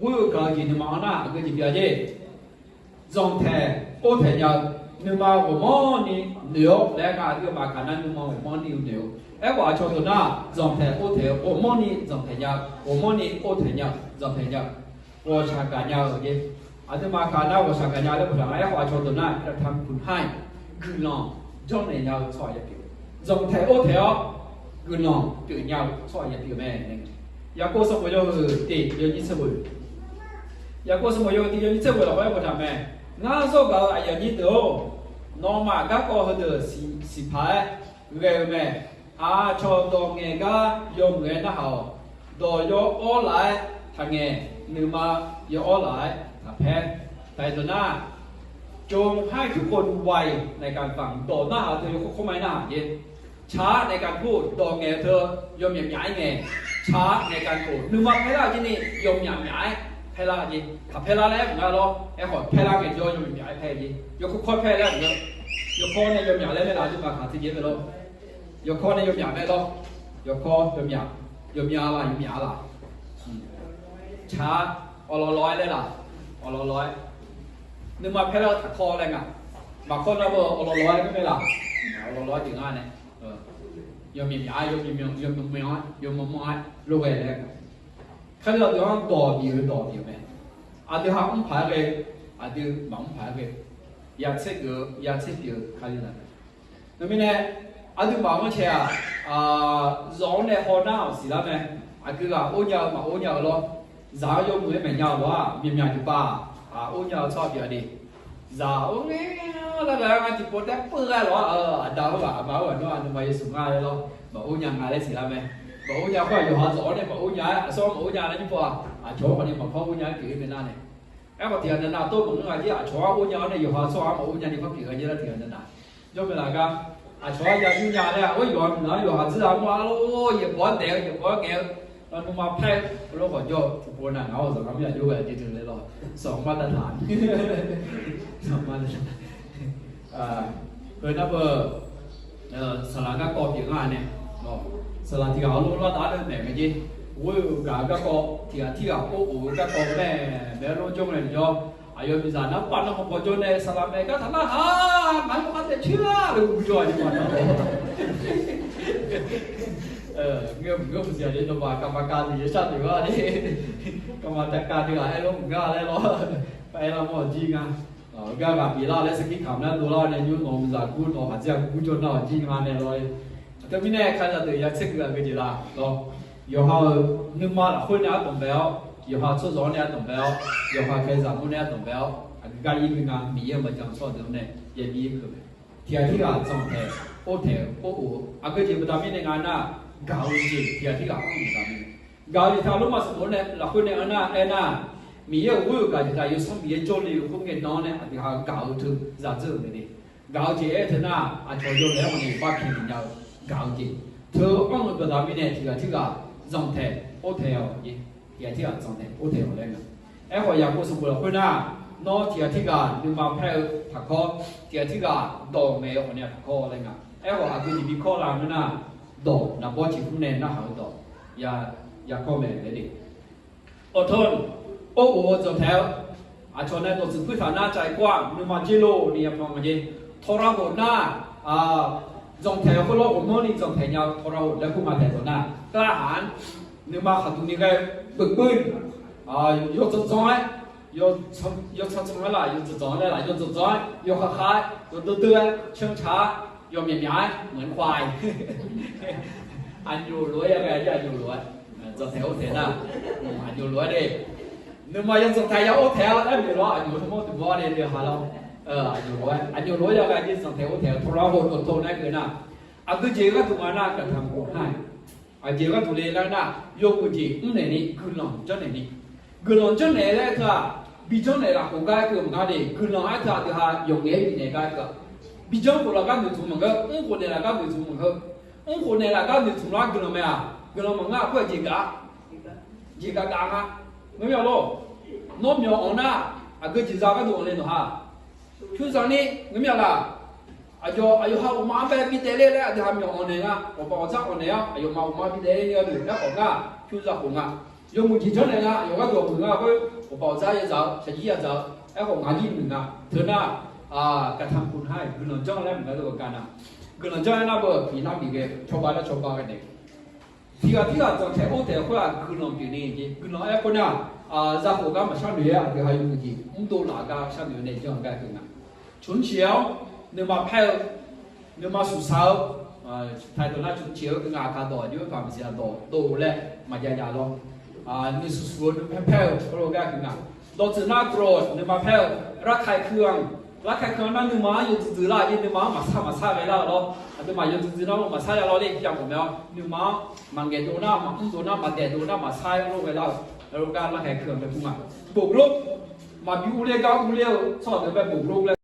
Ghoer-eu gaq-eu jeq nuima anr nar, aqgeu jeq pyeuf-a jeq. Dzanqtaeq ortaeq nya-eu, nuima ghawqmanrni noeq-awr laer nar, aqduimaf kaq nar nuima ghawqmanrni noeq-eu. Aerkhawf aqcawq deuq nar, dzanqtaeq ortaeq-eu, ghawqmanrni dzanqtaeq nya-eu, ghawqmanrni ortaeq nya-eu, dzanqtaeq nya-eu, ghawqshaq gaq nya-eu jeq. Aqduimaf kaq nar ghawqshaq gaq nya laer boftaq nga. Aerkhawf aqcawq deuq nar, กระทำคุณให้ guiqlanq janrnaeq nya-eu tsawrhaq yabi-eu, dzanqtaeq ortaeq-awr guiqlanq pyeufnya-eu tsawrhaq yabi-eu mae. Yaqkov sanqbof yawhuiq tiq yawnyir tser ghoeq, Yaqkov sanqbof yawhuiq tiq yawnyir tser ghoeq lafkhoer boftaq mae. Ngar zawr gaq-eu aqyuif aqnyir deuq-or, nawmaf garkawv heudeuq siqpaq-aer ghae-eu mae. Aqcawq dawq ngaeq gar yawmuiq-aer narhaq-awq. Dawq yawawr laf-aer taqngaeq, nuima yawawr laf-aer taqpaer. Taqdeuq nar, จงให้ทุกคนไวในการฟัง dawq narhaq-eu teu yawkawr kawr ma-aer narhaq jeq. Tsaq-aer naeq gaq gur dawq ngaeq-eu teu yawmyaq myaq-aer ngae. Tsaq-aer naeq gaq khof nuima paerlar-eu jeq ni yawmyaq myaq-aer paerlar jeq. Taqpaer lar laer maqnga lawr. Aerkhawf paerlar ngae jawr yawmyaq myaq-aer paer jeq. Yawkawr kawr paer laer maqngeur. Yawkawr nae yawmyaq laer mae laf, aqduimaf kaq tiqjeq mae lawr. Yawkawr nae yawmyaq mae lawr. Yawkawr yawmyaq, yawmyaq laf, yawmyaq laf. Tsaq-aer awqlawq lawq-aer laer laf, awqlawq lawq-aer. Nuima paerlar-eu taqkawr laer nga. Maqkawr nar beu awqlawq lawq-aer laer mae laf. Awqlawq lawq-aer jeq ngar nae yawmyaq myaq-aer, yawmyaq myaq-aer, yawmyaq manr-aer lof ghae laer nga. Kalizaq deuq-anr dawq bif-eu dawq bif-eu mae. Aqdui ha mr paq-aer ghae, aqdui maqmr paq-aer ghae, yatser geuf-eu yatser pyeuf-eu Kalizaq mae. Teumirnae aqduimaf-anr cae-aq, zawq-anr nae hawnar-awq siqlar mae. Aqgeu ghaq or nya-eu maqor nya-eu lawr. Zaq-anr yawmuiq-aer maeq nya-eu lof-aq, myaqmyaq tiqpav or nya-eu tsawrhaq pyeuf-a de. Zaq or ngae lar gaq-aer ngar tiqpov taer peuv ghae lof-aer, aqda-eu ghaq aqma-eu ghaq nawr aqnuima yawshuif nga laer lawr, maqor nya nga laer siqlar mae. Maqor nya khoer-aq yawqha zawq-anr nae maqor nya-aer aqsur-anr maqor nya laer jir pov-aq, aqcawq-anr khawf ni maqpar or nya-aer pyeuf-ir mae nar nae. Aerkhawf tiqghaq navnav tov maqngeur-a jir, aqcawq-anr or nya-awr nae yawqha tsawrhaq-anr maqor nya ni par pyeuf-a jir lar tiqghaq navnav. Jawr mae laf gar, aqcawq-anr ya jir nya laer-aq, or yawqha mqnan-anr yawqha dzir-a mr-a lor, yaeqbawq-anr daef-eu yaeqbawq-anr ngaeq-eu, nawr nuima paer-eu lof khawf jawr tiqpov nav ngaq-awr zawq ngar mir-a jawr ghae-a jeq deuq laer lawr, sanqma taq taq, sanqma taq taq. Heu nar beu, saqlaq garkawv pyeuf ngar nae, saqlaq tiq ghaq-awr lor lar taf-aer nae maeq mae jer. Ghoer-eu gaq-eu garkawv tiq ghaq tirghaq or of-eu garkawv mae, maeq-aer lor jawr mae jawr. Aqyawf miqzaq nar pav nar hawpaw jawr nae saqlaq maeq gar taq narhaq, ngaq-aer maqkar taef coer-a laer ur jawr-a jeq ma nar. Ngeur mq ngeur mq siq-a jeq, nawmaf kavmaqkav tiq yashar tiq gha ni, kavmaqtaqkav tiq ghaq aer lor mq gar laer lawr, aer lar mawr-awq jir nga. Gar ghaq pyeuflar laer sarkir kamq nar dovlar nae nymr nawq-eu miqzaq gur nawq-eu khaqdzer-aq gur jawr nar-awq jir nga nae lawr. Aqteu mirnae Kalizaq deuq ya tser keuv-a geujeq laf lawr. Yawqha-euq nuima lafkhoer nae ardanq bae-awr, yawqha tsawrhaq-anr nae ardanq bae-awr, yawqha Kalizaq mur nae ardanq bae-awr, aqgeu gar ir gui nga Miqyaer-euq maqjan tsawrhaq deuq-anr nae yabi ir keuv mae. Tiq ghaq tirghaq dzanqtaeq ortaeq or of-eu aqgeu jeq baqda mirnae nga nar, gaq-eu jeq tiq ghaq tirghaq anr-eu baqda mirnae, gaq-eu jeq taq lormav sanqbof-anr nae lafkhoer nae anr nar aernar, Miqyaer-euq ghoer-euq gaqjeq taq yawsanr Miqyaer jawrle-eu khoerngae nan-anr nae aqdui ha-eu gaq-eu teu zaqdzeur-euq mae de. Gaq-eu jeq aer teu nar, aqcawq yawlaeq-anr ghawqni bar pyaeq nya-eu gaq-eu jeq. Teu anr-eu baqda mirnae tiqghaq tirghaq zanqtaeq or taeq-awq jeq. Tiqghaq tirghaq zanqtaeq or taeq-awq laer nga. Aerkhawf, Yaqkov sanqbof lafkhoer nar, nawr tiqghaq tirghaq nuima paer-eu taqkawr, tiqghaq tirghaq dawq maeq-eu khawf nae taqkawr laer nga. Aerkhawf, aqgeu jeq bi kawr la ngeur nar, dawq naqbawr ciqkmr nae narhaq-eu dawq ya, ya kawr mae laer de. Awqtawq, or of-eu zanqtaeq-eu, aqcawq nae dawqtsuif puirtaq nar cav-iq kawr-aq, nuima dzer lor ni ya pan nga jeq. Tawra hof nar, zanqtaeq khoerlof ghawqmanrni zanqtaeq nya-eu tawra hof laer kur nga taeq dawq nar, kar-aq, nuima khaqduq ni ghae-eu beuqbeur, yawdzanq dzanq-aer, yawtsaq tsaq-aer laf, yawdzanq dzanq-aer laer laf, yawdzanq dzanq-aer, yawkhav khav-aer, yawdeur deur-aer, canr caq-aer, yawmyaq myaq-aer, meuq-aer khav-aer, aqnyoq lof-aer ya ghae, aqnyoq lof-aer, zanqtaeq or taeq nar, aqnyoq lof-aer de. Nuima yawzanq taeq ya or taeq-a laer noeq lawr, aqnyoq-eu tmr dmq-awr de ha lawr. Aqnyoq lof-aer, aqnyoq lof-aer ya ghae jeq zanqtaeq or taeq-eu tawra hof dawqtawv nae keuv nar, aqgeu jeq gharduq nga nar, gaqtaq mq nar-aq, aqjeq gharduq le lar nar, yawmuiq jeq mrnaeq ni guiqlanq janrnaeq ni. Guiqlanq janrnaeq laer aer teu-aq, bi janrnaeq lafkhof gar aer keuv maqnga de. Guiqlanq aer teu aqdui ha yawqngaef-aer bifnaeq gar aer keuv-aq, bi janr khof laf gar noeqtmq maqngeur, mr khof naeq laf gar noeqtmq maqngeur. Mr khof naeq laf gar noeqtmq lar guiqlanq mae-aq, guiqlanq maqngeur-aq khoer-aq jeq gaq, jeq gaq gaq nga. Ngeurmyaq lor, nawr myawq anq nar, aqgeu jeqzaq gharduq anq le nawq ha. Pyurzaq ni ngeurmyaq laf, aqyawf, aqyawf ha uqma-anr bae bidaef ler laer aqdui ha myawq anq naeq nga. Awqbaq awqdzar anq naeq-awr aqyawfmaf uqma bidaef ler ni gharduq aerkhawf ngar, pyurzaq khof nga. Yawmuiq jeq janrnaeq nga, aqyawf gharduq muiq nga khoer, awqbaq awqdzar ya dzaq-eu, shaqjir ya dzaq-eu, aerkhawf ngaq jir muiq nga. Teu nar, gaqtaq mq nar-aq guiqlanq janr laer maqngeur-eu gar nar, guiqlanq janr-aer nar beu iqnar bif ghae cawba lar cawba ghae naeq. Tiqghaq tirghaq zanqtaeq or taeq khoer-aq guiqlanq pyeuf ni jeq. Guiqlanq aer khoer nar, zakhof gar maqshar noeq-aer aqdui ha yawmuiq jeq mrdov laf gar sharnoeq nae janr-eu gar keuv nga. Cmqciq-awr nuima paer-eu, nuima suqsaq-eu, taq dawq nar cmqciq-eu keuv nga. Aqkaq dawq aqjox-aer paq maqsiq aqdawq dov laer maqjav jav lawr. Nuisuq suq-eu nuipaer paer-eu heulof gar keuv nga. Dawqtsuif nar gawq nuima paer-eu, larkaq kuir-anr, larkaq kuir-anr nar nuima-anr yawdzuiq dzuiq lar jeq, nuima-anr maqsar maqsar ghae lar-eu lawr. Aqduimaf yawdzuiq dzuiq nar maqsar ya lawr le, ya mawf mae-awr, nuima-anr maqngaeq dov nar, maqmr dov nar, maqdaef dov nar, maqsar-aer lof ghae lar-eu, heulof gar larkaq kuir-anr bae kur nga. Bof glo, maqbi urler gar urler-eu tsawrhaq deuq bae bof glo laer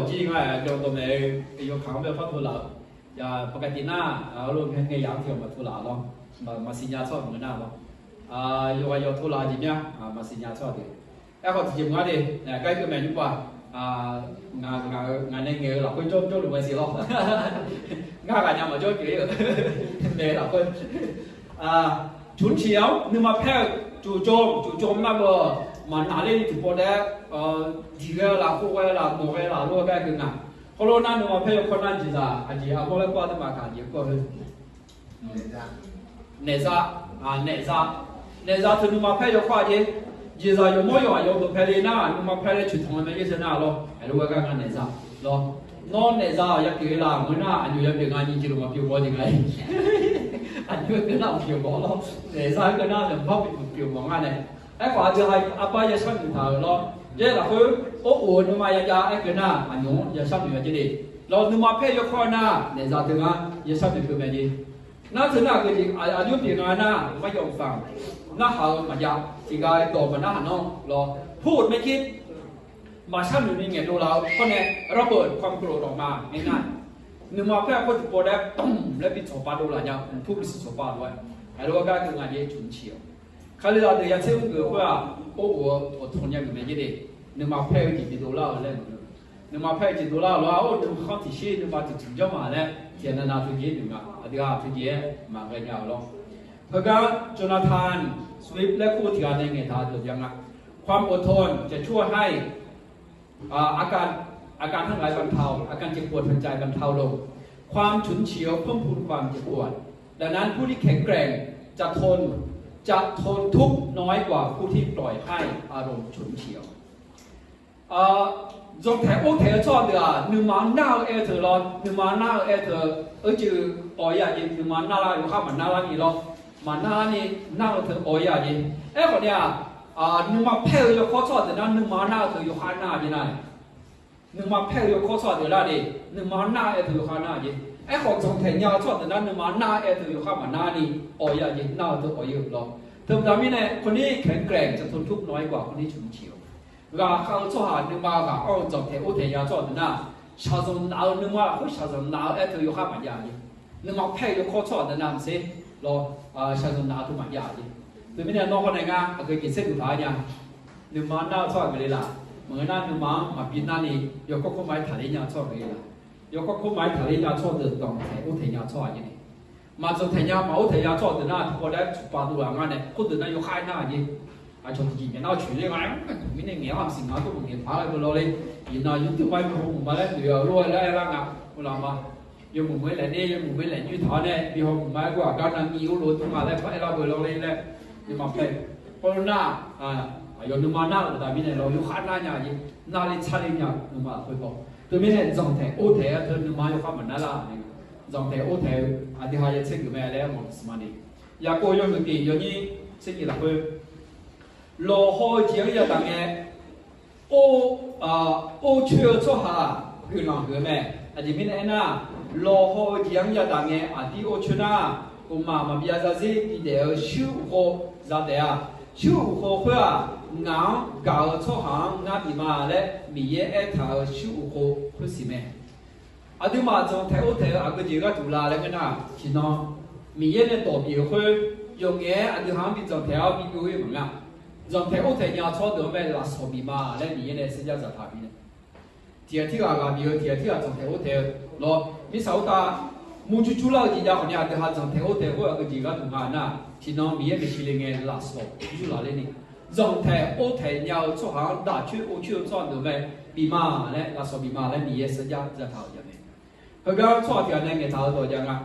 jir nga-aq, yawdawq maeq-eu yawkaq-anr bae par tov laf-eu, ya paqkav tiv nar, heulof ngae ngae yaq-anr tiq ghaq maqtov laf lawr. Maqsiq nya tsawrhaq ngeur nar lawr. Yawqghaq yawq tov laf jeq mya, maqsiq nya tsawrhaq deuq. Aerkhawf tiqjeq maqngeur de, gar keuv maeq nymr paq, ngaq, ngaq-eu, ngaq nae ngaeq-eu lafkhoer jawr jawrluf mae siq lawr. Ngar ghaq nya maqjawr pyeuf-ir-euq mae lafkhoer. Cmqciq-anr nuima paer-eu, cmqcmq cmqcmq nar beu, maqnaq ler ni tiqpawf daef-aer, diq ghae laf, khov ghae laf, mawq ghae laf lof-aer gar keuv nga. Heulof nar nuima paer yawkawr nar jeqzaq aqjeq armawr laer kawr-a, aqduimaf kaq jeq kawr-eu naeqzaq, naeqzaq, naeqzaq teu nuima paer yawkawr-a jeq. Jeqzaq yawqmawr yawqghaq yawdawq paer le nar nuima paer laer coeqtanq-eu mae yaer teu nar lawr, aqlof-aer gar nga naeqzaq lawr. Nawr naeqzaq ya pyeuf-eu laf ngeur nar aqnyoq ya pyeuf nga nyi jeq lof maqpyeuf baw jeq nga-ir. Aqnyoq-aer keuv nar maqpyeuf baw lawr. Naeqzaq-aer keuv nar maqpar pyeuf mawf ngar nae. Aerkhawf aqdui ha arbar ya sharnoeq taq-euq lawr. Yaer lafkhoer or of-eu nuima ya jav-aer keuv nar aqnyoq-anr ya sharnoeq-a jeq le. Lawr nuima paer yawkawr nar naeqzaq teu ngar ya sharnoeq keuv mae jeq. Nar teu nar aqgeu jeq aqjox pyeuf nga nar maqyawf fanq narhaq-eu maqjav, tiqghaq dawq maqnarhaq nawr lawr. Pur-euq maerkir maqsharnoeq ni ngaeqdov laf-eu khawr nae ระเบิดความโกรธออกมา aernar, nuima paer-eu khoer tiqpawf daef-aer dmq laer bi tsawqpav dov laf nya, mqpur bisiq tsawqpav lof-aer, aqlof-aer gar keuv nga jeq cmqciq-awq. Kalizaq deuq ya tser mr geuf khoer-aq, or of-eu awqtanq nya geuf mae jeq le. Nuima paer-eu jeq bidov lar-eu laer maqngeur. Nuima paer-eu jeq dov lar-euq lof-aer or nuikhanr tiqshir nuima tiqtmq janr ma laer tiqnav nav teujeq noeq nga. Aqdui-aq teujeq-aer maqghae nya-euq lawr. Heugar Jonathan Swift laer kur-eu tiqghaq nae ngaeqtaq-eu deuq byan nga. ความอดทนจะช่วยให้ อาการ อาการทั้งหลายบรรเทา อาการเจ็บปวดทางใจบรรเทาลง ความฉุนเฉียวเพิ่มพูนความเจ็บปวด ดังนั้นผู้ที่แข็งแกร่งจะทน จะทนทุกข์น้อยกว่าผู้ที่ปล่อยให้อารมณ์ฉุนเฉียว Zanqtaeq or taeq-eu tsawrhaq deuq-aq nuima nar-eu aer teu lawr, nuima nar-eu aer teu, eurcuiv awq-ir-aq jeq, nuima nar lar yawkhav maqnar lar ni lawr, maqnar lar ni nar-eu teu awq-ir-aq jeq. Aerkhawf ni-aq, nuima paer-eu yawkawr tsawrhaq deuq nar nuima nar-eu teu yawkhav nar-a jeq nar, nuima paer-eu yawkawr tsawrhaq deuq lar de, nuima nar-eu aer teu yawkhav nar-a jeq. Aerkhawf zanqtaeq nya-eu tsawrhaq deuq nar nuima nar-eu aer teu yawkhav maqnar ni awq-ir-aq jeq, nar-eu teu awq-ir-euq lawr. Teubaqda mirnae คนนี้แข็งแกร่ง จะทนทุกข์น้อยกว่า คนนี้ฉืมฉี่ Ghaqkhav-eu tsawrhaq nuima ghaq anr-eu dzanqtaeq ortaeq nya tsawrhaq deuq nar, shaqzanq naf-eu nuima lafkhoer shaqzanq naf-eu aerteu yawkhav maqjav-a jeq. Nuima paer-eu yawkawr tsawrhaq deuq nar maqtser lawr, shaqzanq naf-eu teu maqjav-a jeq. Teumirnae nawr hawr nae ngar aqgeu jeq tser geuf taq-a nya. Nuima nar-eu tsawrhaq geuf le laf. Maqngeur nar nuima-anr maqbi narni yawkawr kawrma-aer taqler nya-eu tsawrhaq geuf le laf. Yawkawr kawrma-aer taqler nya tsawrhaq deuq dzanqtaeq ortaeq nya tsawrhaq jeq nae, maqdzanqtaeq nya maq ortaeq nya tsawrhaq deuq nar, tiqpawf daef tsuqpav dov ghaq ngar nae khoerdeuq nar yawkhav-aer nar-a jeq. Aqcawq tiqjeq ngaeq nar coeq ler nga-aer, mirnae ngaeq-awr maqsiq nga, tov maqngaeq paq-aer beu lawr ler. Iqnan YouTube-anr yawmuiq ma laer noeq-eu lof-aer laer aer lar nga. Khoerlar ma, yawmuiq ma-aer laef ner, yawmuiq ma-aer laef nyoer taq-awr nae bi hawmuiq ma-aer gor-aq gar navni-eu lof-aer tmr nga laer par aer lar beu lawr ler laer. Nuima paer, khoernar, aqyawf nuima nar-euq baqda mirnae lawr yawkhav nar nya-a jeq. Narle tsarle nya-euq nuima lafkhoer tawr. Teumirnae dzanqtaeq ortaeq-aer teu nuima yawkhav maqnar lar-a. Dzanqtaeq ortaeq-eu aqdui ha ya tser geuf mae laer mawq smq ma ni. Yaqkov yawhuiq tiq yawnyir tser nyiq lafkhoer, lawqhaw-eu jeq-anr yadaq ngae, or, or coer-eu tsawrhaq-aq guiqlanq huiq-eu mae. Aqjeq mirnae aernar, lawqhaw-eu jeq-anr yadaq ngae aqdir or coer nar, uqmaq maqbyav zarzir bidaef-eu shuir uqkhov za taef-a. Shuir uqkhov khoer-aq, ngaq-anr gaq-eu tsawrhaq-anr ngar bif ma laer Miqyaer aertaq-euq shuir uqkhov khoersiq mae. Aqduimaf dzanqtaeq ortaeq-eu aqgeu jeq gharduq la laer ngeur nar, tiqnan Miqyaer nae dawq bif-euq khoer, yawqngaef-aer aqdui ha-anr bi dzanqtaeq-awr bi byov-ir maqngeur-a. Dzanqtaeq ortaeq nya-eu tsawrhaq deuq-anr mae lafsawq bif ma laer Miqyaer nae serbyav dzaqtaq bif nae, tiqghaq tirghaq ghaq bif-eu, tiqghaq tirghaq dzanqtaeq ortaeq-eu lawr. Mirtsaq khoertav murjur jurlar-eu jeq jav khawf ni aqdui ha dzanqtaeq ortaeq khoer aqgeu jeq gharduq nga nar, tiqnan Miqyaer maeqshi le ngae lafsawq jurlaf ler ni, dzanqtaeq ortaeq nya-eu tsawrhaq-anr daq coer or coer-eu tsawrhaq deuq mae bif ma laer lafsawq bif ma laer Miqyaer serbyav dzaqtaq-euq jaq mae. Heugar tsawrhaq tiqghaq nae ngaeqtaq-eu dawq jav nga.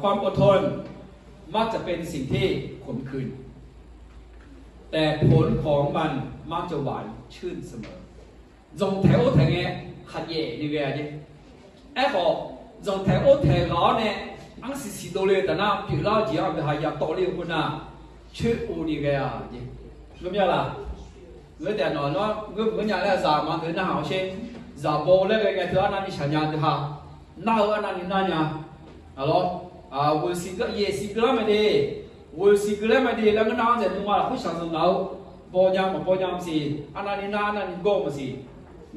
ความอดทน มักจะเป็นสิ่งที่ขมขื่น แต่ผลของมันมักจะหวานชื่นเสมอ Dzanqtaeq ortaeq ngae khaqjaef ni ghae-a jeq. Aerkhawf, dzanqtaeq ortaeq ghaq-awr nae arsiq siq dovle-eu taf nar pyeuflar-eu jeq-anr aqdui ha ya tawv ler-eu khoernar, coer ov ni ghae-a jeq. Ngeur mya laf? Ngeur taef nawq-anr ngeur meuq-anr nya laer zaq ma ngeur narhaq-awr sher. Zaq baw laer ghae ngae teu arnavni shaqnya dui ha, nar-eu arnavni nar nya. Aqlawr, ghoeqsiq geu, yaeqsiq geu lar mae de. Ghoeqsiq geu laer mae de laer ngeur nar-anr dzaeq nuima lafkhoer shaqzanq naf-eu baw nya maqbaw nya maqsiq, arnavni nar arnavni gawr-eu maqsiq.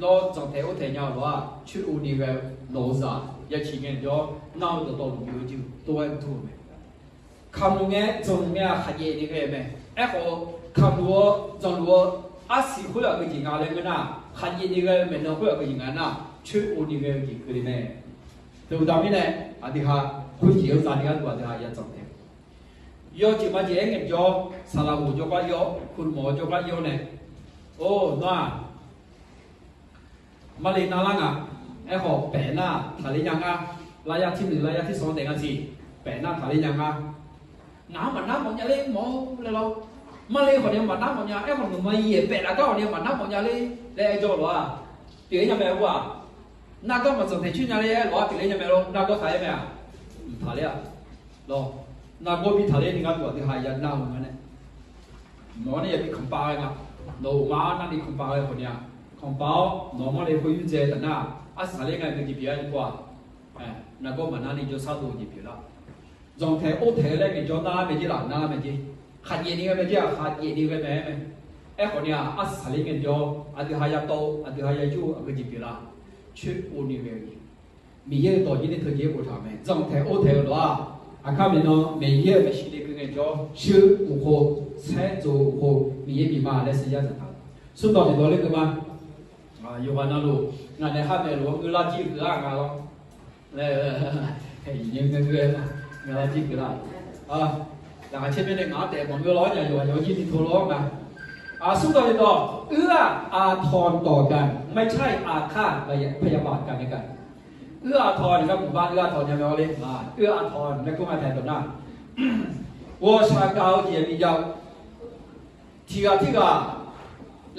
Nawr dzanqtaeq ortaeq nya-eu lof-aq coer ov ni ghae-eu nawq-eu zaq yaciq ngae jawr nar-eu dawqtawvluf-eu jeq tov-aer dur-eu mae. Kamq ngae dzanq ngae-aq khaqjaef ni ghae-eu mae. Aerkhawf, kamq-eu dzanqluf-eu arsiq khoer aqgeu jeq nga laer ngeur nar, khaqjaef ni ghae-eu maeqnan khoer aqgeu jeq nga nar, coer ov ni ghae-eu jeq keuvle mae. Teu uqda mirnae, aqdui ha khoerjeq-anr zani gharduq aqdui ha ya dzanqtaeq. Yawjeq maqjeq-aer ngaeqjawr, saqlaq ghof jawrgar ir-awr, คุณหมอ jawrgar ir-awr nae, or nawr-aq, marle narlar nga. Aerkhawf paef nar taqler nya ngar. Lavya tirnuiq lavya tirsanq daef nga siq, paef nar taqler nya ngar. Ngaq-anr maqnar mawf nya ler mawf-awr laer lawr. Marle khawf ni maqnar mawf nya, aerkhawf nuima yaeq paef laf gar khawf ni maqnar mawf nya ler laer aer jawr lof-aq, pyeuf-ir nya mae ur-aq. Nargawr maqdzanq taeq coer nya ler aer lof-aer pyeuf-ir nya mae lawr. Nargawr taqler mae-aq, mqtaq ler-aq. Lawr, nargawr bi taqler ni gharduq aqdui ha ya nar-eu nga nae, nawq-anr nae yabi kanqpav ghae nga. Nawq-euq ma-anr narni kanqpav ghae khawf ni-aq, kanqpav-awr nawq-eu marle khoer yurdzae taf nar, arsaq ler nga-eu jeq pyeuf-a ni pov-aq, nargawr maqnar ni jawrsar dov-eu jeq pyeuflar. Dzanqtaeq ortaeq-eu laer ngaeqjawr nar mae jer laf, nar mae jer. Khaqjaef ni ghae mae jer-aq, khaqjaef ni ghae mae-aer mae. Aerkhawf ni-aq, arsaq ler ngaejawr aqdui ha ya tawv-eu, aqdui ha ya yur-eu aqgeu jeq pyeuflar. Coer ov ni ghae-eu jeq. Miqyaer-euq dawq jir nae teujeq-aer boftaq-euq mae. Dzanqtaeq ortaeq-eu lof-aq, aqkar maeqnan Miqyaer-euq maeqshi le keuv ngaejawr, shir uqkhov, saer dzoq uqkhov Miqyaer bif ma laer saeryar dzaqtaq. Smrdawq tiqdawq lekeuv ma. Yawqghaq navluf ngaq nae khar maeqluf-anr ngeur lar jir keuv-a nga lawr. Iqnyir ngeur ngeur-aer ngaq lar jir keuv lar. Laqkhaq caer mirnae ngaq-anr taef maqngeur lawr nya, yawqghaq yawqjir ni tov lawr nga. Smrdawq tiqdawq, เอื้ออาทรต่อกัน ไม่ใช่อาฆาตพยาบาทกันและกัน Uir aqtawq ni gar mqbar uir aqtawq nya mae-awr le. Uir aqtawq nae kur nga tae dawq nar, ghawqshaq gaq-eu jeq-aer bi jav-eu, tiqghaq tirghaq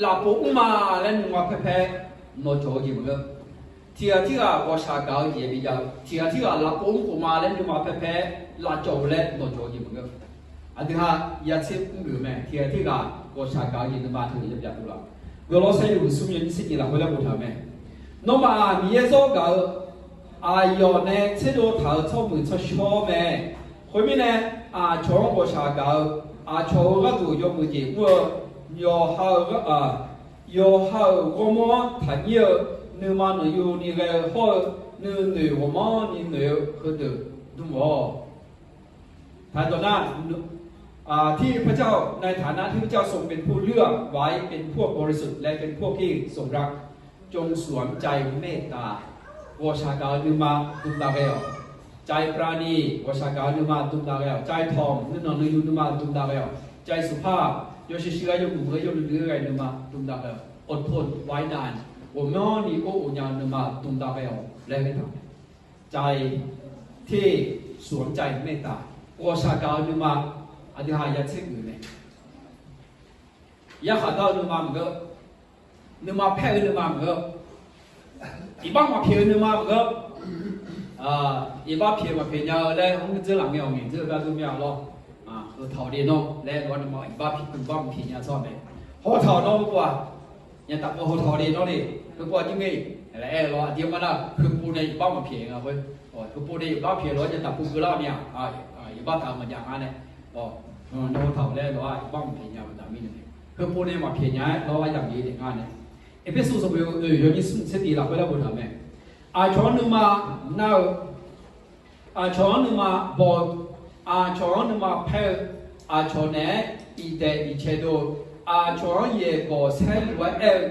lafpov mr ma laer nuima paerpaer nawq jawq-eu jeq maqngeur. Tiqghaq tirghaq ghawqshaq gaq-eu jeq-aer bi jav-eu, tiqghaq tirghaq lafpov mr khof ma laer nuima paerpaer lafjawq-eu laer nawq jawq-eu jeq maqngeur. Aqdui ha ya tser mr geuf mae. Tiqghaq tirghaq ghawqshaq gaq-eu jeq nuima teujeq ya byaf dov laf. Gawrlawr saer yawhuiq smr yaw nyiq tser nyiq lafkhoer laer boftaq-euq mae. Nawmaf-aq Miqyaer zawr gaq-eu aqyawf nae tserdov taq-euq tsawrmuiq tsawrshawr mae. Khoermirnae, aqcawq-anr ghawqshaq gaq-eu Aqcawq-euq gharduq yawmuiq jeq mr-eu, yawqha-euq, yawqha-euq ghawrmawr-anr taqnyir-eu, nuima nanqyuni ghae-eu hawr-eu, nuinoeq ghawqmanrni noeq-eu heudeuq dm-awq. ที่พระเจ้า ในฐานะที่พระเจ้าทรงเป็นผู้เลือกไว้เป็นพวกบริสุทธิ์และเป็นพวกที่ทรงรัก จงสวมใจเมตตา ghawqshaq gaq-eu nuima dm dav ghae-awq. ใจปราณี ghawqshaq gaq-eu nuima dm dav ghae-awq. ใจถ่อม nuinanq nuiyu nuima dm dav ghae-awq. ใจสุภาพ yawshuif shuif-aer yawmuiq muiq-aer yawluiv luiv-aer ghae-eu nuima dm dav ghae-awq. อดทน ไว้นาน ghawqmanrni or of nya-eu nuima dm dav ghae-awq laer aer-a. ใจที่สวมใจเมตตา ghawqshaq gaq-eu nuima aqdui ha ya tser geuf mae. Yarkhaq dar-eu nuima maqngeur, nuima paer-eu nuima maqngeur, iqbax maqpyaeq-eu nuima maqngeur. Iqbax pyaeq maqpyaeq nya-eu laer mr dzeur laf ngae awq ngaeq dzeur-eu gar dur mir-a lawr. Heutaq-awq de nawr laer lof-aer nuima iqbax pyaeq, iqbax maqpyaeq nya tsawrhaq mae. Hawtaq-awq nawr heupov-aq, nya taf pov hawtaq-awq de nawr de, heupov-aq jir ngae laer aer-eu lawr. Aqdir mar nar heupov nae iqbax maqpyaeq nga khoer, heupov nae iqbax pyaeq lof-aer nya taf pov keuvlar mir-a, iqbax taq-eu maqjav ngar nae, nawr heutaq-awq laer lof-aer iqbax maqpyaeq nya-eu baqda mirnae, heupov nae maqpyaeq nya-aer lawr-aer yamq-ir nae ngar nae. Erpersu sanqbof oeq yawnyir smr tser tiq lafkhoer laer boftaq mae. Aqcawq-anr nuima nar-eu, aqcawq-anr nuima baw-eu, aqcawq-anr nuima paer-eu, aqcawq naeq-aer iqdaeq iqcae dov-eu, aqcawq-anr yaeqbawq saerlu-aer aer-eu,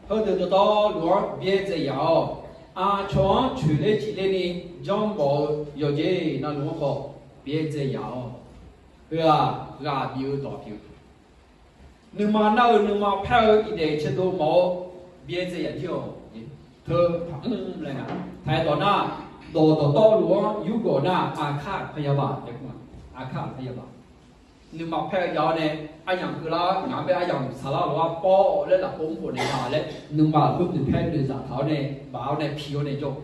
heudeuq dawqtawvluf-anr byaerdzae yaf-awq. Aqcawq-anr coeqler cifler ni janrmawf-eu yawqjeq navluf-anr khawf byaerdzae yaf-awq. Heu-aq ghaq bif-eu dawq pyeuf-eu, nuima nar-eu nuima paer-eu iqdaeq caedov mawf-eu byaerdzae yaf jir-awq. Teu taqmr laer nga. Taq-aer dawq nar, dawq dawqtawvluf-anr yurgawq nar, aqkar aqpaq yabaq laer kur-a. Aqkar aqpaq yabaq, nuima paer-eu jav-awr nae, aryamq keuvlar-awr ngaq-anr bae aryamq saqlar lof-aer pawv-awr laer lafpov mrkhof naeq ma laer, nuima lafkhoer noeqpaer noeqzaq taq-awr nae baf-awr nae pi-awr nae jawr-eu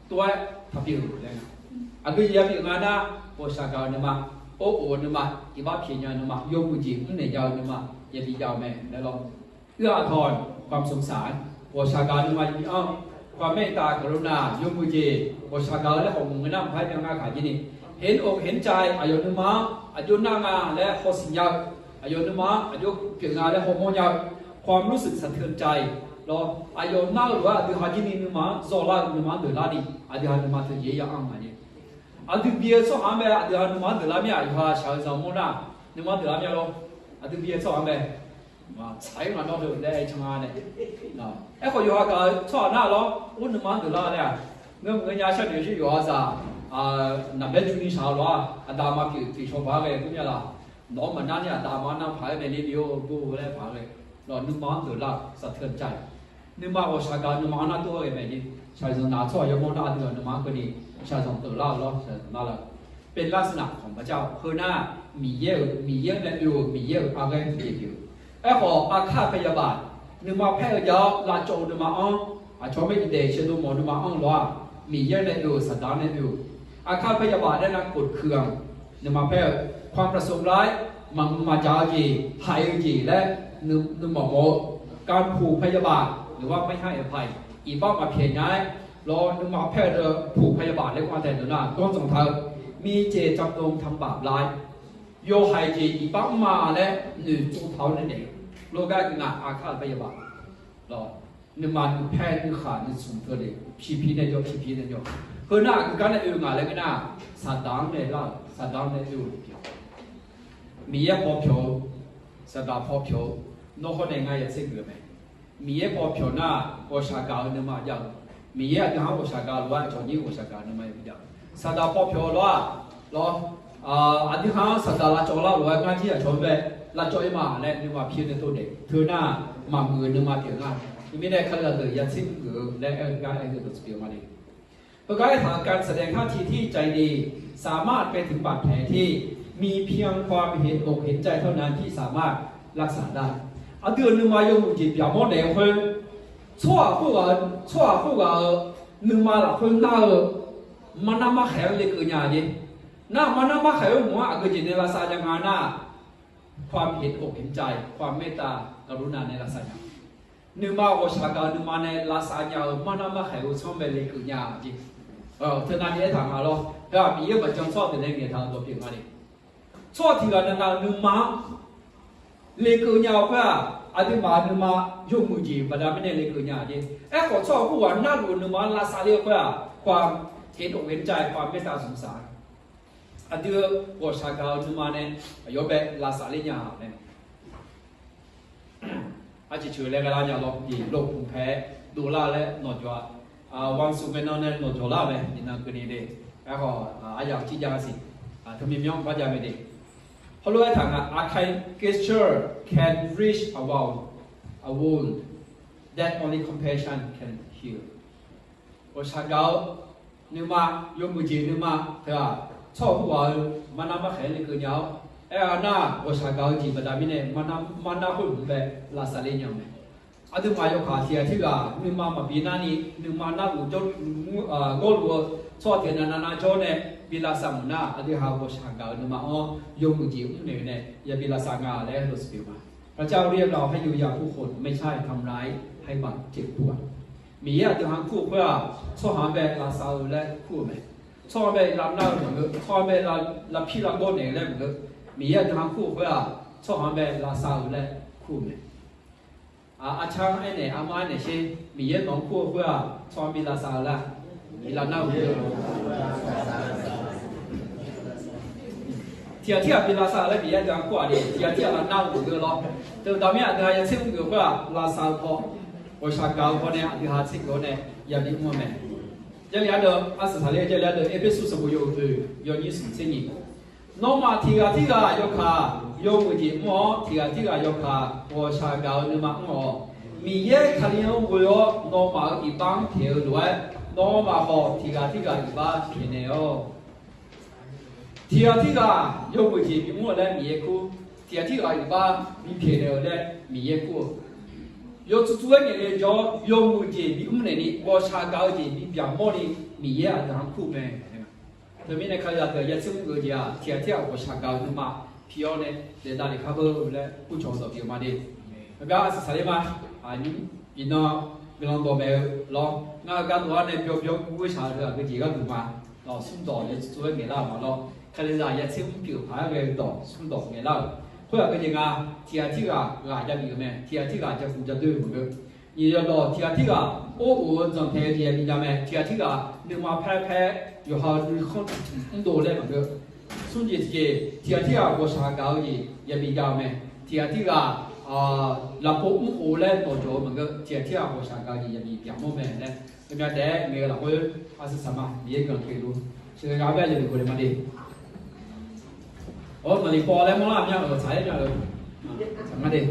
tov-aer taqbi-euq laer nga. Aqgeu jeq yabi nga nar, ghawqshaq gaq-eu nuima, or of-eu nuima, iqbax pyaeq nya-eu nuima, yawmuiq jeq mrnaeq jav-eu nuima yabi jav-eu mae laer lawr. เอื้ออาทร ความสงสาร ghawqshaq gaq-eu nuima yabi anr, ความเมตตากรุณา yawmuiq jeq ghawqshaq gaq-eu laer khawf mq ngeur nar mqpar byan ngar kaq jir ni, เห็นอกเห็นใจ aqyawf nuima-anr aqjox nar nga laer hawsiq nya-eu, aqyawf nuima-anr aqjox pyeuf nga laer hawmawr nya-eu, ความรู้สึกสะเทือนใจ lawr, aqyawf nar-eu lof-aer aqdui ha jir ni nuima-anr zawlar-eu nuima-anr deuqlar ni aqdui ha nuima teujeq-ir ya anr nga ni. Aqdui bi-eu tsawrhaq-anr bae aqdui ha nuima-anr deuqlar mir-aq, yawqha shaq-eu zanq mawr nar nuima-anr deuqlar mir-a lawr. Aqdui bi-eu tsawrhaq-anr bae tsaq-ir nga nawr heu laer aer can-a nae. Aerkhawf yawqha gaq-eu tsawrhaq nar lawr, or nuima-anr deuqlar laer-aq, ngeur mq ngeur nya sharnoeq shir yawqha zaq, naqbaer juni shaq-eu lof-aer aqda ma pyeuf tiqshaw paq-aer ghae dur mir-a laq. Nawq-anr maqnar ni aqda ma nar paq-aer maeqle ni-or gor-eu laer paq-aer ghae, nawq nuima-anr deuqlar-eu saqteu-a jav-iq. Nuima ghawqshaq gaq-eu nuima-anr nar tov-aer ghae maeq ni, shaqzanq naq tsawrhaq yawmawr nar aqdui-euq nuima-anr keuvni shaqzanq deuqlar-eu lawr, shaqzanq nar lar-eu. เป็นลักษณะของพระเจ้า heu nar, Miqyaer-euq, Miqyaer-anr nae oe-euq Miqyaer-euq arghaer tiqjeq pyeuf-eu. Aerkhawf aqkar aqpaq yabaq, nuima paer-eu jav-awr lavcawv-eu nuima-anr, aqcawq-anr bae iqdaeq caedov mawf-eu nuima anr-eu lawr-aq, Miqyaer-anr nae oe-euq saqdaq-anr nae oe-euq. Aqkar aqpaq yabaq laer nar กดเครื่อง nuima paer-eu, ความประสงค์ร้าย maqmuiq maqjaq-eu jeq, haiq-eu jeq laer nuimawf mawf-eu, การผูกพยาบาท หรือว่าไม่ให้อภัย iqbax maqpyaeq nya-aer lawr nuima paer-eu deuq ผูกพยาบาท laer kur-a taef deuq nar, ก็ต้องทำ มีเจตจำนงทำบาปร้าย yawhaiq jeq iqbax mr-a laer noeqtsov taq-awr nae daef-eu, lawr gar ngaq aqkar aqpaq yabaq lawr, nuima nuipaer nuikhaq nuismq teu le, piqpiq nae jawr, piqpiq nae jawr. Heu nar aqgeu gar nae oe ngaq laer ngeur nar, saqdaq-anr nae lar-euq, saqdaq-anr nae oe-euq pyeuf. Miqyaer paw pyawq-eu, saqdaq paw pyawq-eu, nawr hawr nae ngar ya tser geuf-eu mae. Miqyaer paw pyawq nar, ghawqshaq gaq-eu nuima jav-eu. Miqyaer aqdui-anr ghawqshaq gaq lof-aer aqcawq nyir ghawqshaq gaq-eu nuima ya jav-eu. Saqdaq paw pyawq-eu lawr-aq, lawr, aqdui-anr saqdaq lavcawv lar lof-aer ngar jir aqcawq-anr bae lavcawv-ir ma laer nuima pi-eu nae tov daef. Teu nar, maqmuiq-eu nuima pyeuf nga. Teumirnae kalizaq deuq ya tser geuf-eu laer aer-eu gar aer-eu dawq tsaq pyeuf ma le. Heugar aertaq-euq การแสดงท่าทีที่ใจดี สามารถไปถึงบาดแผลที่มีเพียงความเห็นอกเห็นใจเท่านั้นที่สามารถรักษาได้ Aqdui-euq nuima yawmuiq jeq byaqmawr daef-eu khoer, tsawrhaq khoerghaq-eu, tsawrhaq khoerghaq-euq nuima lafkhoer nar-eu, marnar markhaeq-anr lekeuv nya jeq. Nar-euq marnar markhaeq-eu hmq-anr aqgeu jeq nae lavsav nya nga nar, ความเห็นอกเห็นใจ ความเมตตากรุณา nae lavsav nya. Nuima ghawqshaq gaq-eu nuima nae lavsav nya-eu marnar markhaeq-eu tsanr bae lekeuv nya jeq. Teunav ni aertaq nga lawr. Heu-aq Miqyaer maqjan tsawrhaq deuq nae ngaeqtaq-euq dawq pyeuf nga le. tsawrhaq tiq ghaq navnav-euq nuima-anr lekeuv nya-eu khoer-aq, aqduimaf-euq nuima yawmuiq jeq baqda mirnae lekeuv nya-a jeq. Aerkhawf, tsawrhaq khoerghaq narluf-eu nuima-anr lavsav ler-eu khoer-aq, ความเห็นอกเห็นใจ ความเมตตาสงสาร aqdui-eu ghawqshaq gaq-eu nuima nae aqyawf bae lavsav ler nya-a laer. Arciq coeq laer ghae lar nya lawr, jeq lawrkmq pae dovlar laer nawqjawq-a, วันศุกร์ bae nan nae nawqjawq lar-eu mae, iqnan keuvni de. Aerkhawf, aryamq cirjav siq, teumir myanr barjav mae de. Heulof-aer taq nga, a kind gesture can reach a wound, a wound that only compassion can heal. Ghawqshaq gaq-eu nuima, yawmuiq jeq nuima teu-aq, tsawrhaq khoerghaq-eu marnar markhaeq-aer lekeuv nya-awr, aer-a nar, ghawqshaq gaq-eu jeq baqda mirnae marnar khoerhmq bae lavsav ler nya-eu mae. Aqduimaf yawkaq tiq ghaq tirghaq nuima maqbi narni, nuima narluf jawr, gawrluf-eu tsawrhaq tiq ghaq navnav jawr nae bi lavsav meuq nar, aqdui ha ghawqshaq gaq-eu nuima-anr yawmuiq jeq mrnaeq-eu nae yabi lavsav nga laer heulof siqpyeuf ma. พระเจ้าเรียกเราให้อยู่อย่างผู้คน ไม่ใช่ทำร้ายให้บาดเจ็บตัว Miqyaer aqdui ha-anr kur-eu khoer-aq, tsawrhaq-anr bae lavsav-eu laer kur-euq mae. Tsawrhaq-anr bae lavnar-eu maqngeur, tsawrhaq-anr bae lavpir lavgawr naeq-eu laer maqngeur. Miqyaer aqdui ha-anr kur-eu khoer-aq, tsawrhaq-anr bae lavsav-eu laer kur-euq mae. Arcar-anr aernaeq, armar aernaeq sher, Miqyaer nawq-anr kur-eu khoer-aq, tsawrhaq-anr bi lavsav-eu laer, bi lavnar-eu maqngeur. Tiq ghaq tirghaq bi lavsav-eu laer Miqyaer aqdui ha kur-aq de, tiq ghaq tirghaq lavnar-eu maqngeur lawr. Teu daqmir aqdui ha ya tser mr geuf-eu khoer-aq, lavsav-eu paw, ghawqshaq gaq-eu paw nae aqdui ha tser geuf-awr nae yabi mr-eu mae. Jarlif ardeuv, arsaq saqler jarlif ardeuv, Erpersu sanqbof yawhuiq oeq yawnyir smq tser nyiq. Nawmaf tiq ghaq tirghaq yawkaq yawmuiq jeq mr-awr, tiq ghaq tirghaq yawkaq ghawqshaq gaq-eu nuima mr-awq. Miqyaer Kali-anr ghoe-awr nawmaf-euq iqbax-anr pyaeq-eu lof-aer, nawmaf khawf tiq ghaq tirghaq iqbax pyaeqnaeq-awq. Tiq ghaq tirghaq yawmuiq jeq bimr-eu laer Miqyaer kur, tiq ghaq tirghaq iqbax bipyaeqnaeq-eu laer Miqyaer kur-eu, yawtsov tsov-aer ngaeqle jawr-awr yawmuiq jeq bimr naeqni, ghawqshaq gaq-eu jeq bibyaq mawrni, Miqyaer aqdui ha-anr kur-eu mae. Teumirnae Kalizaq deuq ya tser mr geuf-eu jeq-aq, tiq ghaq tirghaq ghawqshaq gaq-eu nuima pi-awr nae daef davlef kar beu laer kurcawq-eu dawq pyeuf ma de. Aqgar arsaq saqler ma. Iqnan guiqlanq dawq maeq-eu lawr, ngar-eu gardov-ar nae byawr byawr guv-eu shaq-eu heu aqgeujeq gharduq ma. Lawq, smrdawq yawtsov tsov-aer ngaeqlar-euq ma lawr. Kalizaq ya tser mr pyeuf paq-aer ghae-eu dawq smrdawq ngaeqlar-euq. Khoer aqgeujeq nga, tiq ghaq tirghaq ghaq jav bif-euq mae, tiq ghaq tirghaq jav khmq jav doer-eu maqngeur. Nyiq yawdawq tiq ghaq tirghaq or of-eu dzanq taeq-eu jeq yabi jav mae, tiq ghaq tirghaq nuima paer paer yawqha-eu nuikhanr tiq tmq mrdov laer maqngeur. Smr jeq tiqjeq, tiq ghaq tirghaq ghawqshaq gaq-eu jeq yabi jav-eu mae, tiq ghaq tirghaq lafpov mrkhof laer dawqjawq-eu maqngeur, tiq ghaq tirghaq ghawqshaq gaq-eu jeq yabi byaq mawr mae laer, heumya taef-aer ngaeq-eu lafkhoer arsaq saq ma, Miqyaer guiqlanq keuvle lor. Sheuqghae ghaq bae yaeq luf ghoe le ma de. Awr, naqliq paw laer mawrlar mya-euq tsaq-aer mya-euq tsaq nga de.